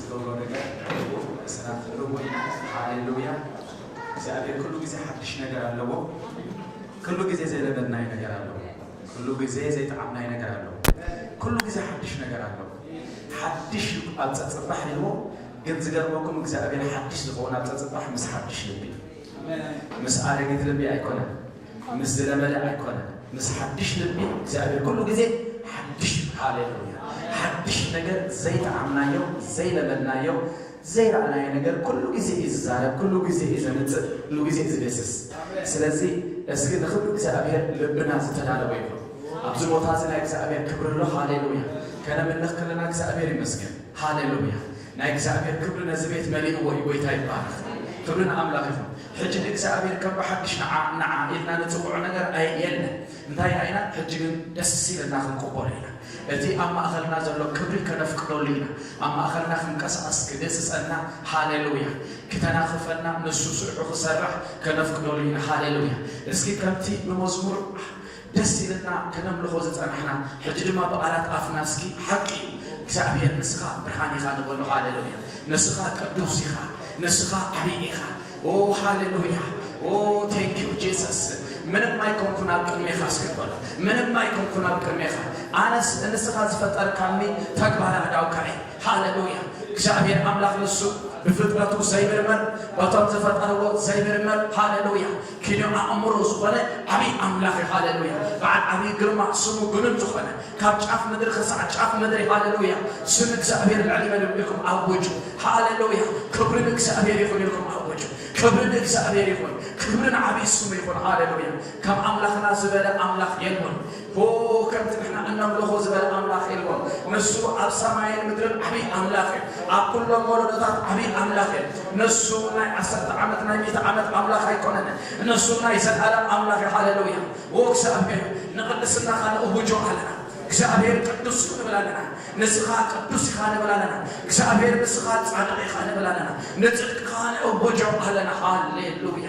ዝገብሮ ነገር ስራሕ ርቡዕ ኢና። ሃሌሉያ። እግዚኣብሔር ኩሉ ግዜ ሓድሽ ነገር ኣለዎ። ኩሉ ግዜ ዘይለመድናይ ነገር ኣለዎ። ኩሉ ግዜ ዘይጠዓምናይ ነገር ኣለዎ። ኩሉ ግዜ ሓድሽ ነገር ኣለዎ። ሓድሽ ኣብ ጸጽባሕ ኢልዎ፣ ግን ዝገርመኩም እግዚኣብሔር ሓድሽ ዝኸውን ኣብ ጸጽባሕ ምስ ሓድሽ ልቢ፣ ምስ ኣረጊት ልቢ ኣይኮነን፣ ምስ ዝለመደ ኣይኮነን፣ ምስ ሓድሽ ልቢ እግዚኣብሔር ኩሉ ግዜ ሓድሽ። ሃሌሉያ። ሓድሽ ነገር ዘይጠዓምናዮ፣ ዘይለመድናዮ፣ ዘይረኣናዮ ነገር ኩሉ ግዜ እዩ ዝዛረብ፣ ኩሉ ግዜ እዩ ዘምጽእ፣ ኩሉ ግዜ እዩ ዝደስስ። ስለዚ እስኪ ንኽብሪ እግዚኣብሔር ልብና ዝተዳለወ ይኹን። ኣብዚ ቦታ እዚ ናይ እግዚኣብሔር ክብሪ ኣሎ። ሃሌሉያ። ከነምልኽ ከለና እግዚኣብሔር ይመስገን። ሃሌሉያ። ናይ እግዚኣብሔር ክብሪ ነዚ ቤት መሊእዎ እዩ። ጎይታ ይባረኽ። ክብሪ ንኣምላኽ ይኹን። ሕጂ ንእግዚኣብሔር ከም ብሓድሽ ንዓ ንዓ ኢልና ንጽውዖ ነገር ኣይ የለን። እንታይ ደኣ ኢና ሕጂ ግን ደስ ኢልና ክንቅበሎ ኢና። እቲ ኣብ ማእኸልና ዘሎ ክብሪ ከነፍቅደሉ ኢና። ኣብ ማእኸልና ክንቀሳቐስ ክድህስሰና፣ ሃሌሉያ፣ ክተናኽፈና፣ ንሱ ስርሑ ክሰርሕ ከነፍቅደሉ ኢና። ሃሌሉያ። እስኪ ከምቲ ብመዝሙር ደስ ኢልና ከነምልኾ ዝጸናሕና፣ ሕጂ ድማ ብቓላት ኣፍና እስኪ ሓቂ እዩ እግዚኣብሔር ንስኻ ብርሃን ኢኻ ንበሎ። ሃሌሉያ። ንስኻ ቅዱስ ኢኻ፣ ንስኻ ዓብዪ ኢኻ። ኦ ሃሌሉያ። ኦ thank you Jesus። ምንም ኣይኮንኩን ኣብ ቅድሜኻ እስኪ በሎ። ምንም ኣይኮንኩን ኣብ ቅድሜኻ። ኣነስ ንስኻ ዝፈጠርካኒ ተግባር ኣእዳውካ እየ። ሃሌሉያ። እግዚኣብሔር ኣምላኽ ንሱ ብፍጥረቱ ዘይምርመር፣ በቶም ዝፈጠርዎ ዘይምርመር። ሃሌሉያ። ኪኖ ኣእምሮ ዝኾነ ዓብዪ ኣምላኽ እዩ። ሃሌሉያ። በዓል ዓብዪ ግርማ ስሙ ግኑን ዝኾነ ካብ ጫፍ ምድሪ ክሳዕ ጫፍ ምድሪ። ሃሌሉያ። ስም እግዚኣብሔር ልዕሊ መን ኢልኩም ኣውጁ። ሃሌሉያ። ክብሪ ንእግዚኣብሔር ይኹን ኢልኩም ኣውጁ። ክብሪ ንእግዚኣብሔር ይኹን። ክብሪ ንዓብዪ ስሙ ይኹን። ሃሌሉያ። ከም ኣምላኽና ዝበለ ኣምላኽ የልቦን። ሆ ከምቲ ንሕና እነምልኾ ዝበለ ኣምላኽ የልቦን። ንሱ ኣብ ሰማይን ምድርን ዓብዪ ኣምላኽ እዩ። ኣብ ኩሎም ወለዶታት ዓብዪ ኣምላኽ እዩ። ንሱ ናይ ዓሰርተ ዓመት ናይ ሚእቲ ዓመት ኣምላኽ ኣይኮነን። ንሱ ናይ ዘለኣለም ኣምላኽ እዩ። ሃሌሉያ። ኦ እግዚኣብሔር ንቕድስናኻ ንእውጆ ኣለና። እግዚኣብሔር ቅዱስ ክንብል ኣለና። ንስኻ ቅዱስ ኢኻ ንብል ኣለና። እግዚኣብሔር ንስኻ ጻድቕ ኢኻ ንብል ኣለና። ንጽድቅኻ ንእውጆ ኣለና። ሃሌሉያ።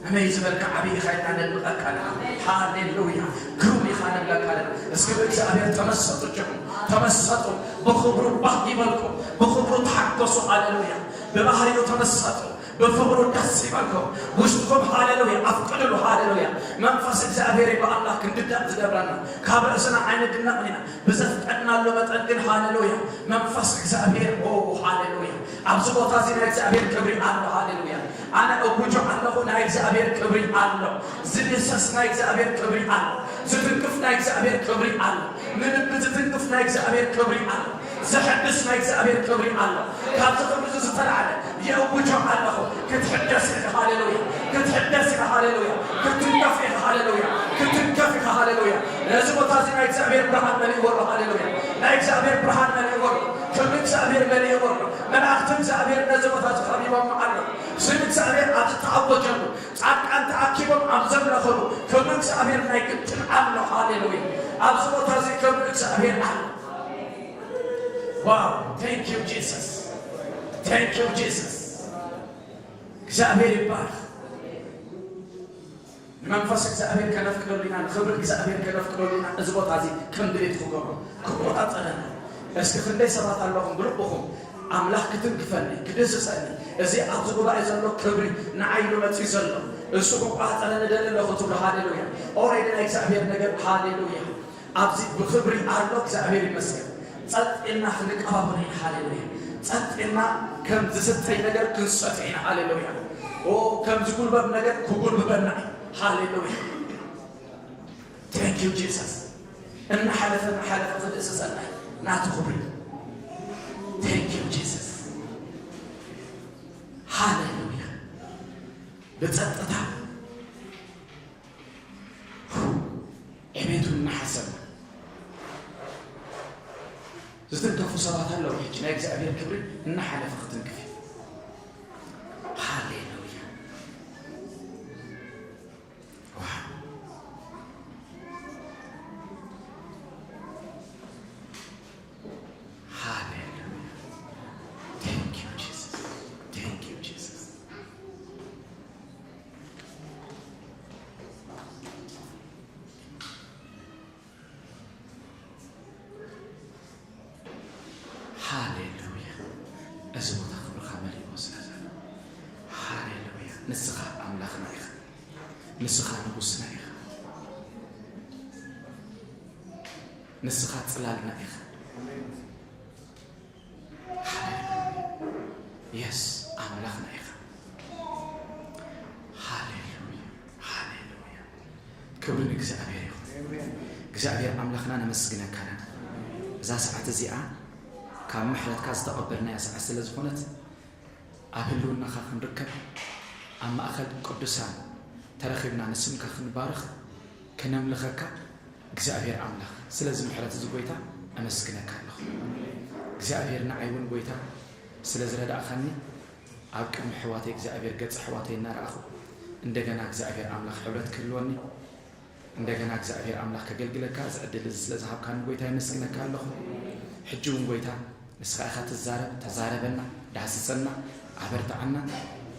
ኣመይ ዝበልካ ዓብዪ ኢኻ ኢልና ነድንቐካ ኣለና። ሃሌሉያ። ግሩም ኢኻ ንብለካ ኣለና። እስኪ ብእግዚኣብሔር ተመሰጡ እጆኹም፣ ተመሰጡ። ብኽብሩ ባህ ይበልኩም፣ ብኽብሩ ተሓጎሱ። ሃሌሉያ። ብባህሪኡ ተመሰጡ፣ ብፍቕሩ ደስ ይበልኩም። ውሽጥኹም ሃሌሉያ ኣፍቅድሉ። ሃሌሉያ። መንፈስ እግዚኣብሔር እዩ ብኣምላኽ ክንድነቕ ዝገብረና። ካብ ርእስና ኣይንድነቕን ኢና። ብዘፍቀድናሉ መጠን ግን ሃሌሉያ መንፈስ እግዚኣብሔር። ኦ ሃሌሉያ። ኣብዚ ቦታ እዚ ናይ እግዚኣብሔር ክብሪ ኣሎ። ሃሌሉያ። ኣነ እውጆ ኣለኹ፣ ናይ እግዚኣብሔር ክብሪ ኣሎ። ዝድህሰስ ናይ እግዚኣብሔር ክብሪ ኣሎ። ዝትንክፍ ናይ እግዚኣብሔር ክብሪ ኣሎ። ንልቢ ዝትንክፍ ናይ እግዚኣብሔር ክብሪ ኣሎ። ዘሐድስ ናይ እግዚኣብሔር ክብሪ ኣሎ። ካብዚ ክብሪ እዚ ዝተላዕለ የእውጆ ኣለኹ። ክትሕደስ ኢኻ። ሃሌሉያ። ክትሕደስ ኢኻ። ሃሌሉያ። ክትንከፍ ኢኻ። ሃሌሉያ። ክትንከፍ ኢኻ። ሃሌሉያ። ነዚ ቦታ እዚ ናይ እግዚኣብሔር ብርሃን መሊእዎ ኣሎ። ሃሌሉያ። ናይ እግዚኣብሔር ብርሃን መሊእዎ ኣሎ። ክብሪ እግዚኣብሔር መሊእዎ ኣሎ። መላእኽቲ እግዚኣብሔር ነዚ ቦታ እዚ ከቢቦም ኣሎ። ስም እግዚኣብሔር ኣብ ዝተኣወጀሉ፣ ጻድቃን ተኣኪቦም ኣብ ዘምለኹሉ ክብሪ እግዚኣብሔር ናይ ግድን ኣሎ። ሃሌሉያ። ኣብዚ ቦታ እዚ ክብሪ እግዚኣብሔር ኣሎ። ዋው thank you Jesus። Thank you Jesus። እግዚኣብሔር ይባረኽ። ንመንፈስ እግዚኣብሔር ከነፍቅደሉ ኢና፣ ንኽብሪ እግዚኣብሔር ከነፍቅደሉ ኢና። እዚ ቦታ እዚ ከም ድሌቱ ክገብሮ ክቆጻጸረና። እስኪ ክንደይ ሰባት ኣለኹም ብልብኹም ኣምላኽ ክትንክፈኒ ክድህስሰኒ፣ እዚ ኣብዚ ጉባኤ ዘሎ ክብሪ ንዓይ ኢሉ መጺኡ ዘሎ እሱ ክቆጻጸረኒ ደሊ ኣለኹ ትብሉ። ሃሌሉያ። ኦሬዲ ናይ እግዚኣብሔር ነገር ሃሌሉያ። ኣብዚ ብኽብሪ ኣሎ። እግዚኣብሔር ይመስገን። ጸጥ ኢልና ክንቀባበል ኢና። ሃሌሉያ። ጸጥ ኢልና ከም ዝስተይ ነገር ክንሰትይ ኢና። ሃሌሉያ። ኦ ከም ዝጉልበብ ነገር ክጉልብበና እዩ። ሃሌሉያ። Thank you Jesus። እናሓለፈ እናሓለፈ ክድእስሰና እዩ ናቱ ክብሪ። Thank you Jesus። ሃሌሉያ። ብጸጥታ ዕቤቱ እናሓሰብና ዝትንከፉ ሰባት ኣለዉ። ሕጂ ናይ እግዚኣብሔር ክብሪ እናሓለፈ ክትንክፍ እዩ። ሃሌሉያ። ዋው። ሃሌሉያ። Thank you Jesus። Thank you Jesus። ሃሌሉያ። ንስኻ ኣምላኽና ኢኻ። ንስኻ ንጉስና ኢኻ። ንስኻ ጽላልና ኢኻ። ሃሌሉያ። የስ፣ ኣምላኽና ኢኻ። ሃሌሉያ፣ ሃሌሉያ። ክብሪ ንእግዚኣብሔር ይኹን። እግዚኣብሔር ኣምላኽና ነመስግነካ ኣለና። እዛ ሰዓት እዚኣ ካብ ምሕረትካ ዝተቐበልናያ ሰዓት ስለ ዝኾነት፣ ኣብ ህልውናኻ ክንርከብ፣ ኣብ ማእከል ቅዱሳን ተረኺብና ንስምካ ክንባርኽ፣ ከነምልኸካ፣ እግዚኣብሔር ኣምላኽ፣ ስለዚ ምሕረት እዚ ጐይታ ኣመስግነካ ኣለኹ። እግዚኣብሔር ንዓይ እውን ጐይታ ስለ ዝረዳእኻኒ፣ ኣብ ቅድሚ ኣሕዋተይ እግዚኣብሔር ገጽ ኣሕዋተይ እናረኣኹ፣ እንደገና እግዚኣብሔር ኣምላኽ ሕብረት ክህልወኒ፣ እንደገና እግዚኣብሔር ኣምላኽ ከገልግለካ እዚ ዕድል እዚ ስለ ዝሃብካኒ ጐይታ የመስግነካ ኣለኹ። ሕጂ እውን ጐይታ ንስኻ ኢኻ ትዛረብ፣ ተዛረበና፣ ዳህስሰና፣ ኣበርትዓና።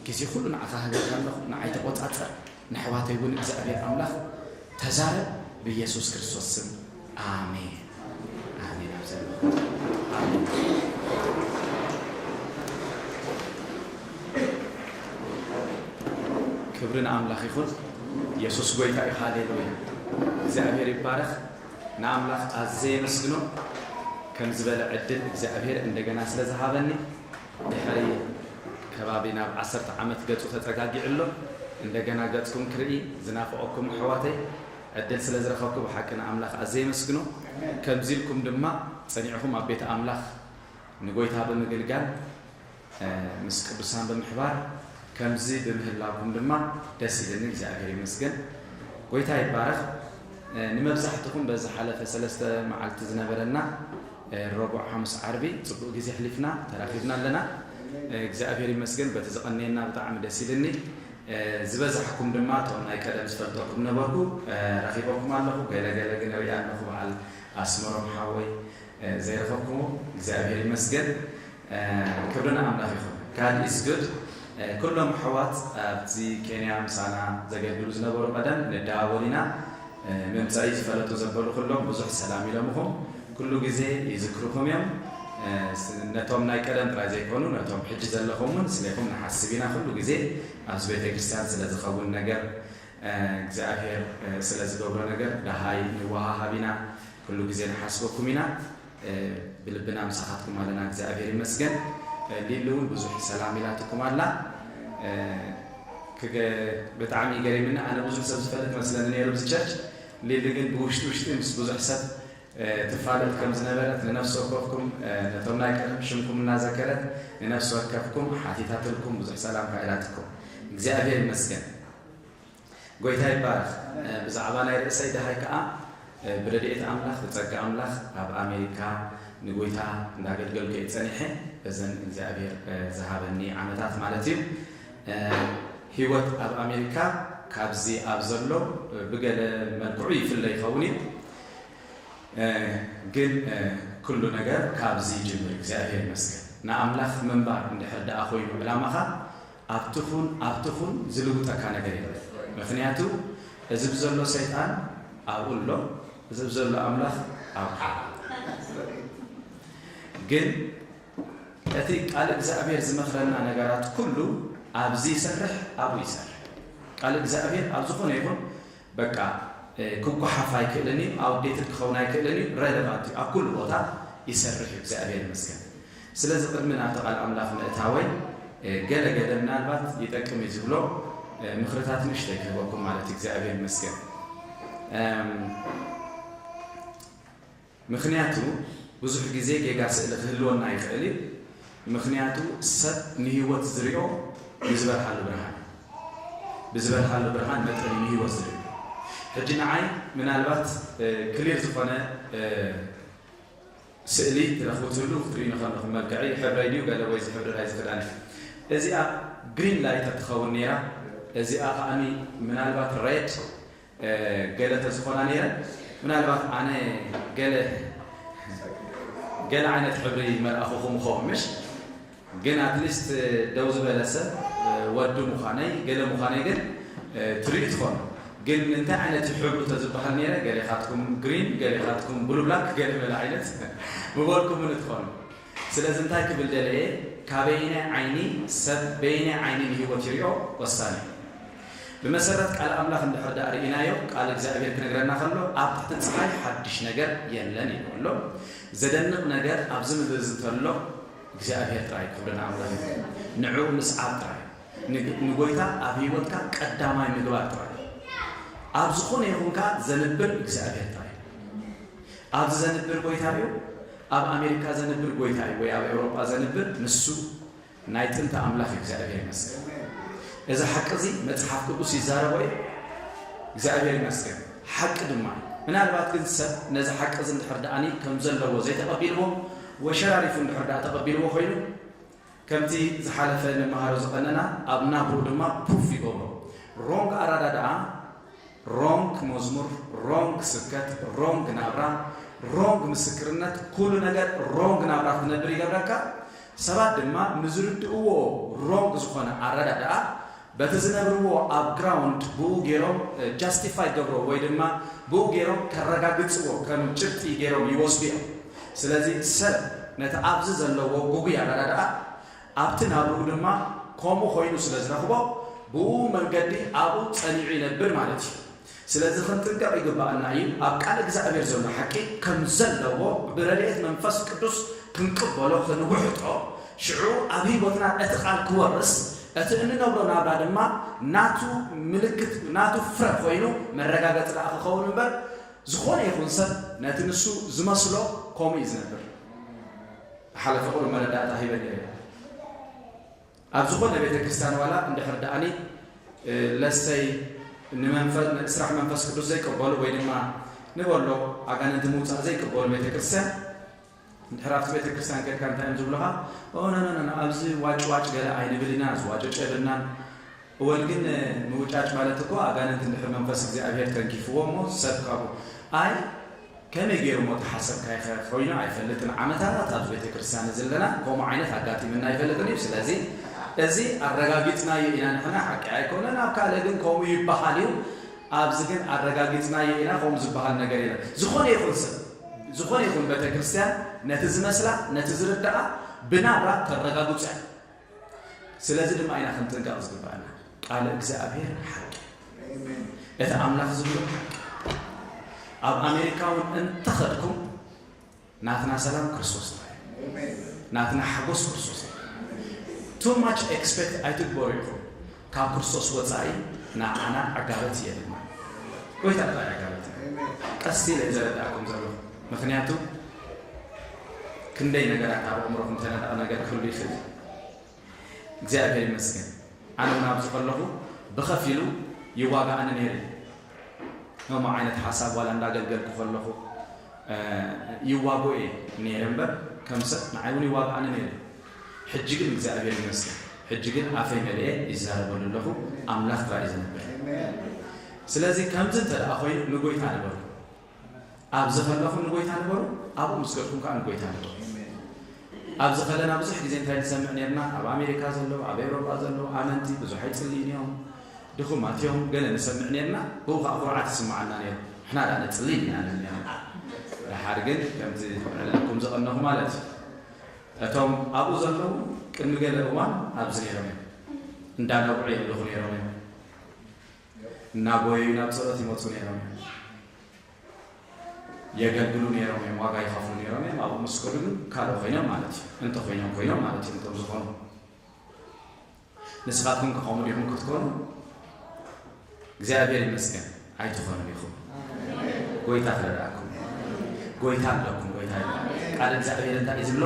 ግዜ ኩሉ ንዓኻ ህበካ ኣለኹ። ንዓይ ተቖጻጸር፣ ንኣሕዋተይ እውን እግዚኣብሔር ኣምላኽ ተዛረብ፣ ብኢየሱስ ክርስቶስ ስም ኣሜን። ኣሜን። ኣብ ዘለኹም ኣሜን። ክብሪ ንኣምላኽ ይኹን። የሱስ ጐይታ እዩ። ሃሌሉያ። እግዚኣብሔር ይባረኽ። ንኣምላኽ ኣዝየ የመስግኖ። ከም ዝበለ ዕድል እግዚኣብሔር እንደገና ስለ ዝሃበኒ፣ ድሕሪ ከባቢ ናብ ዓሰርተ ዓመት ገጹ ተጸጋጊዑ ኣሎ። እንደገና ገጽኩም ክርኢ ዝናፍቐኩም ኣሕዋተይ ዕድል ስለ ዝረኸብኩ ብሓቂ ንኣምላኽ ኣዝየ የመስግኖ። ከምዚ ኢልኩም ድማ ጸኒዕኹም ኣብ ቤት ኣምላኽ ንጐይታ ብምግልጋል፣ እ፣ ምስ ቅዱሳን ብምሕባር ከምዚ ብምህላውኩም ድማ ደስ ኢልኒ፣ እግዚኣብሔር ይመስገን። ጐይታ ይባረኽ። እ፣ ንመብዛሕትኹም በዚ ሓለፈ ሰለስተ መዓልቲ ዝነበረና፣ እ፣ ረቡዕ፣ ሓሙስ፣ ዓርቢ ጽቡቕ ግዜ ኣሕሊፍና ተራኺብና ኣለና። እ፣ እግዚኣብሔር ይመስገን፣ በቲ ዝቐነየና ብጣዕሚ ደስ ኢልኒ። እ፣ ዝበዛሕኩም ድማ እቶም ናይ ቀደም ዝፈልጠኩም ነበርኩ፣ እ፣ ረኺበኩም ኣለኹ። ገለ ገለ ግን ሪኣ ኣለኹ፣ በዓል ኣስመሮም ሓወይ፣ እ፣ ዘይረኸብኩዎ፣ እግዚኣብሔር ይመስገን። እ፣ ክብሪ ንኣምላኽ ይኹን። God is good። እ፣ ኩሎም ኣሕዋት ኣብቲ ኬንያ ምሳና ዘገልግሉ ዝነበሩ ቀደም ንደዋወል ኢና። እ፣ መምጻኢ ዝፈለጡ ዘበሉ ኩሎም ብዙሕ ሰላም ኢሎምኹም። ኩሉ ግዜ ይዝክሩኹም እዮም። እ፣ ስ-፣ ነቶም ናይ ቀደም ጥራይ ዘይኮኑ፣ ነቶም ሕጂ ዘለኹም እውን ስሌኹም ንሓስብ ኢና። ኩሉ ግዜ ኣብዚ ቤተ ክርስቲያን ስለ ዝኸውን ነገር፣ እ፣ እግዚኣብሔር፣ እ፣ ስለ ዝገብሮ ነገር ደሃይ ንወሃሃብ ኢና። ኩሉ ግዜ ንሓስበኩም ኢና። እ፣ ብልብና ምሳኻትኩም ኣለና፣ እግዚኣብሔር ይመስገን። እ፣ ሊሊ እውን ብዙሕ ሰላም ኢላትኩም ኣላ። እ፣ ክገ-፣ ብጣዕሚ ገሪምኒ። ኣነ ብዙሕ ሰብ ዝፈልጥ መስለኒ ነይሩ ኣብዚ ቸርች። ሊሊ ግን ብውሽጢ ውሽጢ ምስ ብዙሕ ሰብ፣ እ፣ ትፋለጥ ከም ዝነበረት ንነፍሲ ወከፍኩም፣ እ፣ ነቶም ናይ ቀደም ሽምኩም እናዘከረት ንነፍሲ ወከፍኩም ሓቲታትልኩም ብዙሕ ሰላምታ ኢላትኩም። እግዚኣብሔር ይመስገን። ጐይታ ይባረኽ። እ፣ ብዛዕባ ናይ ርእሰይ ደሃይ ከኣ፣ እ፣ ብረድኤት ኣምላኽ፣ ብጸጋ ኣምላኽ ኣብ ኣሜሪካ ንጐይታ እንዳገልገልኩ እየ ጸኒሐ። በዘን እግዚኣብሔር፣ እ፣ ዝሃበኒ ዓመታት ማለት እዩ። እ፣ ህይወት ኣብ ኣሜሪካ ካብዚ ኣብ ዘሎ፣ እ፣ ብገለ መልክዑ ይፍለ ይኸውን እዩ። እ፣ ግን፣ እ፣ ኩሉ ነገር ካብዚ ይጅምር። እግዚኣብሔር ይመስገን። ንኣምላኽ ምንባር እንድሕር ደኣ ኮይኑ ዕላማኻ፣ ኣብቲ ኹን፣ ኣብቲ ኹን ዝልውጠካ ነገር የለን። ምኽንያቱ፣ እዚ ብዘሎ ሰይጣን ኣብኡ ኣሎ፣ እዚ ብዘሎ ኣምላኽ ኣብኡ። ግን እቲ ቃል እግዚኣብሔር ዝመኽረና ነገራት ኩሉ ኣብዚ ይሰርሕ፣ ኣብኡ ይሰርሕ። ቃል እግዚኣብሔር ኣብ ዝኾነ ይኹን በቃ፣ እ፣ ክጓሓፍ ኣይክእልን እዩ፣ ኣውዴትድ ክኸውን ኣይክእልን እዩ፣ ሬለቫንት እዩ። ኣብ ኩሉ ቦታ ይሰርሕ እዩ፣ እግዚኣብሔር ይመስገን። ስለዚ ቅድሚ ናብቲ ቃል ኣምላኽ ምእታወይ፣ እ፣ ገለ ገለ ምናልባት ይጠቅም እዩ ዝብሎ፣ እ፣ ምኽርታት ንእሽተይ ክህበኩም ማለት እዩ፣ እግዚኣብሔር ይመስገን። እም፣ ምኽንያቱ ብዙሕ ግዜ ጌጋ ስእሊ ክህልወና ይኽእል እዩ። ምኽንያቱ ሰብ ንህይወት ዝሪኦ ብዝበርሃሉ ብርሃን፣ ብዝበርሃሉ ብርሃን መጠን እዩ ንህይወት ዝሪኦ። ሕጂ ንዓይ ምናልባት፣ እ፣ ክሊር ዝኾነ፣ እ፣ ስእሊ ትረኽቡ ትህሉ ክትርእዩ ንኸለኹም መልክዐይ ሕብረይ ድዩ ገለ ወይ እዚ ሕብሪ ናይ እዚ ክዳን እዩ። እዚኣ ግሪን ላይት ተትኸውን ነይራ፣ እዚኣ ከኣኒ ምናልባት ሬድ፣ እ፣ ገለ ተዝኾና ነይረን፣ ምናልባት ኣነ ገለ፣ ገለ ዓይነት ሕብሪ መርኣኹኹም ኸውን፣ ምሽ? ግን ኣትሊስት ደው ዝበለ ሰብ፣ እ፣ ወዲ ምዃነይ፣ ገለ ምዃነይ ግን፣ እ፣ ትርእዩ ትኾኑ። ግን እንታይ ዓይነት እዩ ሕብሩ ተዝበሃል ነይረ፣ ገሌኻትኩም ግሪን፣ ገሌኻትኩም ብሉ ብላክ፣ ገለ ገለ ዓይነት ምበልኩምኒ ትኾኑ። ስለዚ እንታይ ክብል ደለየ፣ ካበየናይ ዓይኒ ሰብ በየናይ ዓይኒ ንህይወት ይሪኦ ወሳኒ እዩ። ብመሰረት ቃል ኣምላኽ እንድሕር ደኣ ርኢናዮ፣ ቃል እግዚኣብሔር ክነግረና ከሎ ኣብ ትሕቲ ፀሓይ ሓድሽ ነገር የለን ኢሉ ኣሎ። ዘደንቕ ነገር ኣብዚ ምድሪ እዚ እንተሎ እግዚኣብሔር ጥራይ፣ ክብሪ ንኣምላኽ ይኹን። ንዕኡ ምስዓብ ጥራይ፣ ንግ- ንጎይታ ኣብ ህይወትካ ቀዳማይ ምግባር ጥራይ። ኣብ ዝኾነ ይኹን ከኣ ዘንብር እግዚኣብሔር ጥራይ። ኣብዚ ዘንብር ጎይታ እዩ፣ ኣብ ኣሜሪካ ዘንብር ጎይታ እዩ፣ ወይ ኣብ ኤውሮጳ ዘንብር ንሱ ናይ ጥንቲ ኣምላኽ እዩ። እግዚኣብሔር ይመስገን። እዚ ሓቂ እዚ መጽሓፍ ቅዱስ ይዛረቦ እዩ። እግዚኣብሔር ይመስገን። ሓቂ ድማ እዩ። ምናልባት ግን ሰብ ነዚ ሓቂ እዚ እንድሕር ደኣኒ ከም ዘለዎ ዘይተቐቢልዎ፣ ወሸራሪፉ እንድሕር ደኣ ተቐቢልዎ ኮይኑ፣ ከምቲ ዝሓለፈ ንመሃሮ ዝቐነና ኣብ ናብርኡ ድማ ፑፍ ይገብሮ። ሮንግ ኣረዳድኣ፣ ሮንግ መዝሙር፣ ሮንግ ስብከት፣ ሮንግ ናብራ፣ ሮንግ ምስክርነት፣ ኩሉ ነገር ሮንግ ናብራ ክትነብር ይገብረካ። ሰባት ድማ ንዝርድእዎ ሮንግ ዝኾነ ኣረዳድኣ በቲ ዝነብርዎ ኣብ ግራውንድ ብኡ ገይሮም ጃስቲፋይ ገብሮ ወይ ድማ ብኡ ገይሮም ከረጋግፅዎ ከም ጭብጢ ገይሮም ይወስዱ እዮም። ስለዚ ሰብ ነቲ ኣብዚ ዘለዎ ጉጉይ ኣረዳድኣ ኣብቲ ናብርኡ ድማ ከምኡ ኮይኑ ስለ ዝረኽቦ ብኡ መንገዲ ኣብኡ ጸኒዑ ይነብር ማለት እዩ። ስለዚ ክንጥንቀቕ ይግባኣና እዩ። ኣብ ቃል እግዚኣብሔር ዘሎ ሓቂ ከም ዘለዎ ብረድኤት መንፈስ ቅዱስ ክንቅበሎ ክንውሕጦ፣ ሽዑ ኣብ ህይወትና እቲ ቃል ክወርስ፣ እቲ እንነብሮ ናብራ ድማ ናቱ ምልክት ናቱ ፍረ ኮይኑ መረጋገጺ ደኣ ክኸውን እምበር፣ ዝኾነ ይኹን ሰብ ነቲ ንሱ ዝመስሎ ከምኡ እዩ ዝነብር። ሓለፈ ቁሩብ መረዳእታ ሂበ ነይረ። ኣብ ዝኾነ ቤተ ክርስቲያን ዋላ እንድሕር ደኣኒ ለሰይ ንመንፈ- ስራሕ መንፈስ ቅዱስ ዘይቀበሉ ወይ ድማ ንበሎ ኣጋንንቲ ምውፃእ ዘይቀበሉ ቤተ ክርስቲያን፣ እንድሕር ኣብቲ ቤተ ክርስቲያን ከድካ እንታይ እዮም ዝብሉኻ? ኦነነነ ኣብዚ ዋጭ ዋጭ ገለ ኣይንብል ኢና፣ ዝዋጨጨ የብልናን። እወል ግን ምውጫጭ ማለት እኮ ኣጋንንት እንድሕር መንፈስ እግዚኣብሔር ተንኪፍዎ እሞ ሰብ ካብኡ ኣይ ከመይ ገይሩ ሞ ተሓሰብካይ ኸ ኮይኑ ኣይፈልጥን። ዓመታት ኣብዚ ቤተ ክርስቲያን ዘለና ከምኡ ዓይነት ኣጋጢምና ኣይፈልጥን እዩ። ስለዚ እዚ ኣረጋጊጽናዮ ኢና ንሕና፣ ሓቂ ኣይኮነን። ኣብ ካልእ ግን ከምኡ ይበሃል እዩ። ኣብዚ ግን ኣረጋጊጽናዮ ኢና፣ ከምኡ ዝበሃል ነገር የለን። ዝኾነ ይኹን ሰብ፣ ዝኾነ ይኹን ቤተ ክርስቲያን ነቲ ዝመስላ ነቲ ዝርድኣ ብናብራ ተረጋግጾ እያ። ስለዚ ድማ ኢና ክንጥንቀቕ ዝግባኣና። ቃል እግዚኣብሔር ሓቂ፣ እቲ ኣምላኽ ዝብሎ ሓቂ። ኣብ ኣሜሪካ እውን እንተኸድኩም ናትና ሰላም ክርስቶስ ጥራይ፣ ናትና ሓጎስ ክርስቶስ ጥራይ። ቱ ማች ኤክስፔክት ኣይትግበሩ ኢኹም። ካብ ክርስቶስ ወፃኢ ንዓና ዕጋበት የብልና። ጎይታ ጥራይ ዕጋበት። ቀስ ኢለ ዘረዳእኩም ዘለኹ፣ ምክንያቱ ክንደይ ነገራት ኣብ ኣእምሮኹም ተነዳቕ ነገር ክህሉ ይኽእል። እግዚኣብሔር ይመስገን። ኣነ እውን ኣብዚ ከለኹ ብኸፊሉ ይዋጋኣኒ ነይሩ። ከምኡ ዓይነት ሓሳብ ዋላ እንዳገልገልኩ ከለኹ ይዋጎ እየ ነይረ እምበር ከም ሰብ ንዓይ እውን ይዋጋኣኒ ነይሩ። ሕጂ ግን እግዚኣብሔር ይመስገን፣ ሕጂ ግን ኣፈይ መሊኤ ይዛረበሉ ኣለኹ። ኣምላኽ ጥራይ እዩ ዝነብር። ስለዚ ከምዚ እንተ ደኣ ኮይኑ ንጎይታ ንበሩ። ኣብዚ ከለኹም ንጎይታ ንበሩ፣ ኣብኡ ምስ ከድኩም ከኣ ንጎይታ ንበሩ። ኣብዚ ከለና ብዙሕ ግዜ እንታይ ንሰምዕ ነርና? ኣብ ኣሜሪካ ዘለዉ፣ ኣብ ኤውሮጳ ዘለዉ ኣመንቲ ብዙሕ ኣይጽልዩን እዮም፣ ድኹማት እዮም፣ ገለ ንሰምዕ ነርና። ብኡ ከኣ ኩርዓት ይስምዓና ነይሩ። ንሕና ደኣ ነጽሊ ኢና ንብል ነርና። ደሓር ግን ከምቲ ክዕለልኩም ዝቐነኹ ማለት እዩ። እቶም ኣብኡ ዘለዉ ቅድሚ ገለ እዋን ኣብዚ ነይሮም እዮም። እንዳነብዑ የምልኹ ነይሮም እዮም። እናጎየዩ ናብ ጸሎት ይመጹ ነይሮም እዮም። የገልግሉ ነይሮም እዮም፣ ዋጋ ይኸፍሉ ነይሮም እዮም። ኣብኡ ምስ ከዱ ግን ካልእ ኮይኖም ማለት እዩ። እንተ ኮይኖም ኮይኖም ማለት እዩ፣ እንቶም ዝኾኑ። ንስኻትኩም ከ ከምኡ ዲኹም ክትኮኑ? እግዚኣብሔር ይመስገን ኣይትኾኑን ኢኹም። ጎይታ ክረዳእኩም። ጎይታ ኣለኩም፣ ጎይታ ይባል። ቃል እግዚኣብሔር እንታይ እዩ ዝብሎ?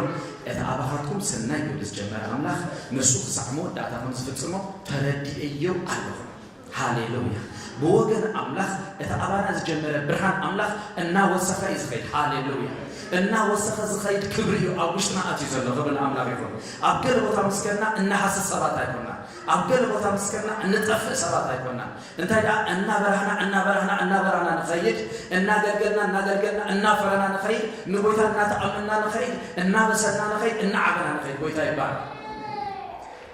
እቲ ኣባኻትኩም ሰናይ ግብሪ ዝጀመረ ኣምላኽ ንሱ ክሳዕ መወዳእታ ከም ዝፍጽሞ ተረዲኤዮ ኣለኹ። ሃሌሉያ። ብወገን ኣምላኽ እቲ ኣባና ዝጀመረ ብርሃን ኣምላኽ እናወሰኸ እዩ ዝኸይድ። ሃሌሉያ። እናወሰኸ ዝኸይድ ክብሪ እዩ ኣብ ውሽጥና ኣትዩ ዘሎ። ክብሪ ንኣምላኽ ይኹን። ኣብ ገለ ቦታ ምስ ከድና እናሃስስ ሰባት ኣይኮንና። ኣብ ገለ ቦታ ምስ ከድና እንጠፍእ ሰባት ኣይኮንና። እንታይ ደኣ እናበራህና፣ እናበራህና፣ እናበራህና ንኸይድ፣ እናገልገልና፣ እናገልገልና፣ እናፈረና ንኸይድ፣ ንጎይታ እናተኣመንና ንኸይድ፣ እናበሰልና ንኸይድ፣ እናዓበና ንኸይድ። ጎይታ ይባረክ።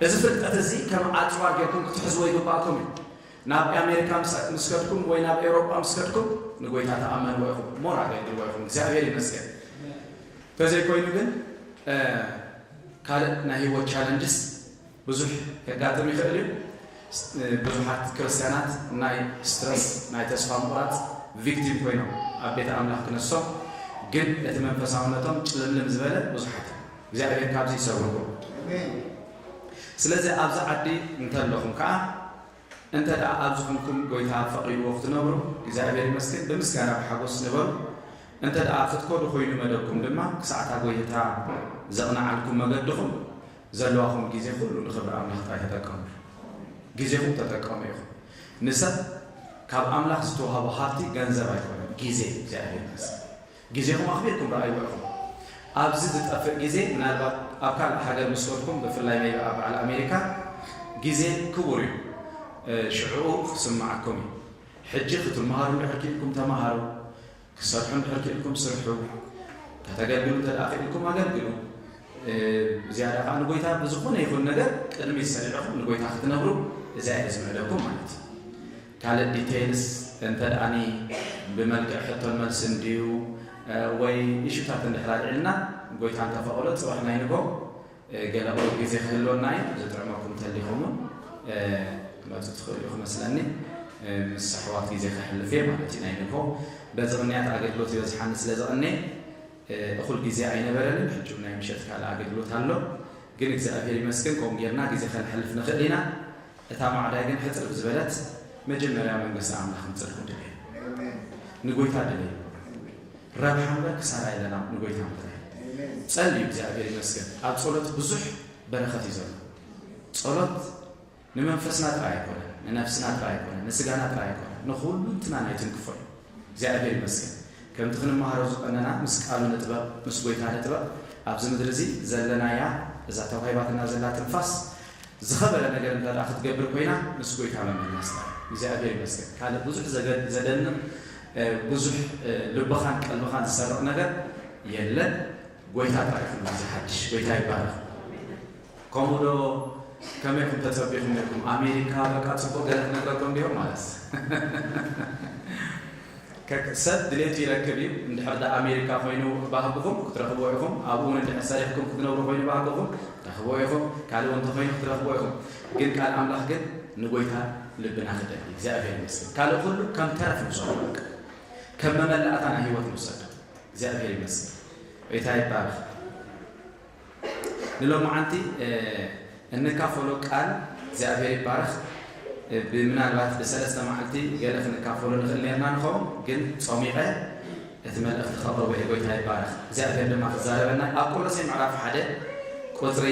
እዚ ፍልጠት እዚ ከም ኣጽዋር ጌርኩም ክትሕዝዎ ይግባእኩም እዩ። ናብ ኣሜሪካ ምስ፣ ምስ ከድኩም ወይ ናብ ኤውሮጳ ምስ ከድኩም ንጎይታ ተኣመንዎ ኢኹም፣ ሞር ኣገልግልዎ ኢኹም። እግዚኣብሔር ይመስገን። እንተዘይኮይኑ ግን፣ እ፣ ካልእ ናይ ህይወት ቻለንጅስ ብዙሕ ከጋጥም ይኽእል እዩ። ብዙሓት ክርስትያናት ናይ ስትረስ፣ ናይ ተስፋ ምቑራፅ ቪክቲም ኮይኖም ኣብ ቤተ ኣምላኽ ክነሶም፣ ግን እቲ መንፈሳውነቶም ጭልምልም ዝበለ ብዙሓት እዮም። እግዚኣብሔር ካብዚ ይሰውርኩም። ስለዚ ኣብዚ ዓዲ እንተለኹም ከዓ እንተ ደኣ ኣብዚ ኹንኩም ጎይታ ፈቒድዎ ክትነብሩ እግዚኣብሔር ይመስገን ብምስጋና ብሓጎስ ንበሩ። እንተ ደኣ ክትከዱ ኮይኑ መደብኩም ድማ ክሳዕታ ጎይታ ዘቕንዓልኩም መገድኹም ዘለዋኹም ግዜ ኩሉ ንኽብሪ ኣምላኽ ጥራይ ተጠቀሙ። ግዜኹም ተጠቀሙ ኢኹም። ንሰብ ካብ ኣምላኽ ዝተዋህቦ ሃብቲ ገንዘብ ኣይኮነን፣ ግዜ እግዚኣብሔር ይመስገን። ግዜኹም ኣኽቢርኩም ረኣይዎ ኢኹም። ኣብዚ ዝጠፍእ ግዜ ምናልባት ኣብ ካልእ ሃገር ምስ ከድኩም ብፍላይ ናይ ኣብ በዓል ኣሜሪካ ግዜ ክቡር እዩ። ሽዕኡ ክስምዓኩም እዩ። ሕጂ ክትመሃሩ እንድሕር ክኢልኩም ተመሃሩ፣ ክሰርሑ እንድሕር ክኢልኩም ስርሑ፣ ከተገልግሉ እንተ ደኣ ክኢልኩም ኣገልግሉ። ዝያዳ ከዓ ንጎይታ ብዝኾነ ይኹን ነገር ቅድሚት ሰሪዕኹም ንጎይታ ክትነብሩ እዚኣ እየ ዝምዕደኩም ማለት እዩ። ካልእ ዲቴይልስ እንተ ደኣኒ ብመልክዕ ሕቶን መልሲ እንድዩ ወይ ኢሹታት እንድሕር ኣልዒልና ጎይታ እንተፈቐዶ ፅባሕ ናይ ንጎ ገለ ቁሩብ ግዜ ክህልወና እዩ። ዝጥዕመኩም እንተሊኹም እውን ክትመፁ ትኽእሉ ኢኹም መስለኒ። ምስ ኣሕዋት ግዜ ከሕልፍ እየ ማለት እዩ። ናይ ንጎ በዚ ቅንያት ኣገልግሎት ይበዝሓኒ ስለ ዝቐነ እኹል ግዜ ኣይነበረንን። ሕጂ ናይ ምሸት ካልእ ኣገልግሎት ኣሎ። ግን እግዚኣብሔር ይመስገን ከምኡ ጌርና ግዜ ከነሕልፍ ንኽእል ኢና። እታ ማዕዳይ ግን ሕፅር ብዝበለት መጀመርያ መንግስቲ ኣምላኽ ንፅድቁ ድልየ። ንጎይታ ድልየ። ረብሓ እምበር ክሳራ የለና ንጎይታ ምጥራይ። ጸልዩ እግዚኣብሔር ይመስገን። ኣብ ጸሎት ብዙሕ በረኸት እዩ ዘሎ። ጸሎት ንመንፈስና ጥራይ ኣይኮነን፣ ንነፍስና ጥራይ ኣይኮነን፣ ንስጋና ጥራይ ኣይኮነን፣ ንኹሉንትናና ይትንክፎ እዩ። እግዚኣብሔር ይመስገን። ከምቲ ክንመሃሮ ዝቐነና ምስ ቃሉ ንጥበቕ፣ ምስ ጎይታ ንጥበቕ። ኣብዚ ምድሪ እዚ ዘለናያ እዛ ተዋሂባትና ዘላ ትንፋስ ዝኸበረ ነገር እንተ ደኣ ክትገብር ኮይና ምስ ጎይታ ምምልላስ ጥራይ። እግዚኣብሔር ይመስገን። ካልእ ብዙሕ ዘገ-፣ ዘደንቕ ብዙሕ ልብኻን ቀልብኻን ዝሰርቕ ነገር የለን። ጎይታ ጥራይ ኩሉ ግዜ ሓድሽ። ጎይታ ይባረኽ። ከምኡ ዶ ከመይ ኢኹም ተጸቢኹም ነርኩም? ኣሜሪካ በቃ ጽቡቕ ገለ ክነግረኩም እንዲዮም ማለት። ከ-፣ ሰብ ድሌቱ ይረክብ እዩ። እንድሕር ደኣ ኣሜሪካ ኮይኑ ባህግኹም ክትረኽብዎ ኢኹም። ኣብኡ እውን እንድሕር ሰሪሕኩም ክትነብሩ ኮይኑ ባህግኹም ክትረኽብዎ ኢኹም። ካልእ እውን እንተኾይኑ ክትረኽብዎ ኢኹም። ግን ቃል ኣምላኽ ግን ንጎይታ ልብና ክደሊ። እግዚኣብሔር ይመስገን። ካልእ ኩሉ ከም ተረፍ ንውሰዶ በቃ። ከም መመላእታ ናይ ህይወት ንውሰዶ። እግዚኣብሔር ይመስገን። ጎይታ ይባረኽ። ንሎማዓንቲ፣ እ፣ እንካፈሎ ቃል እግዚኣብሔር ይባረኽ። እ፣ ብምናልባት ብሰለስተ መዓልቲ ገለ ክንካፈሎ ንኽእል ነርና ንኸውን፣ ግን ጾሚቐ እቲ መልእኽቲ ከቕርቦ እየ። ጎይታ ይባረኽ። እግዚኣብሔር ድማ ክዛረበና። ኣብ ቆሎሴ ምዕራፍ ሓደ ቁጽሪ፣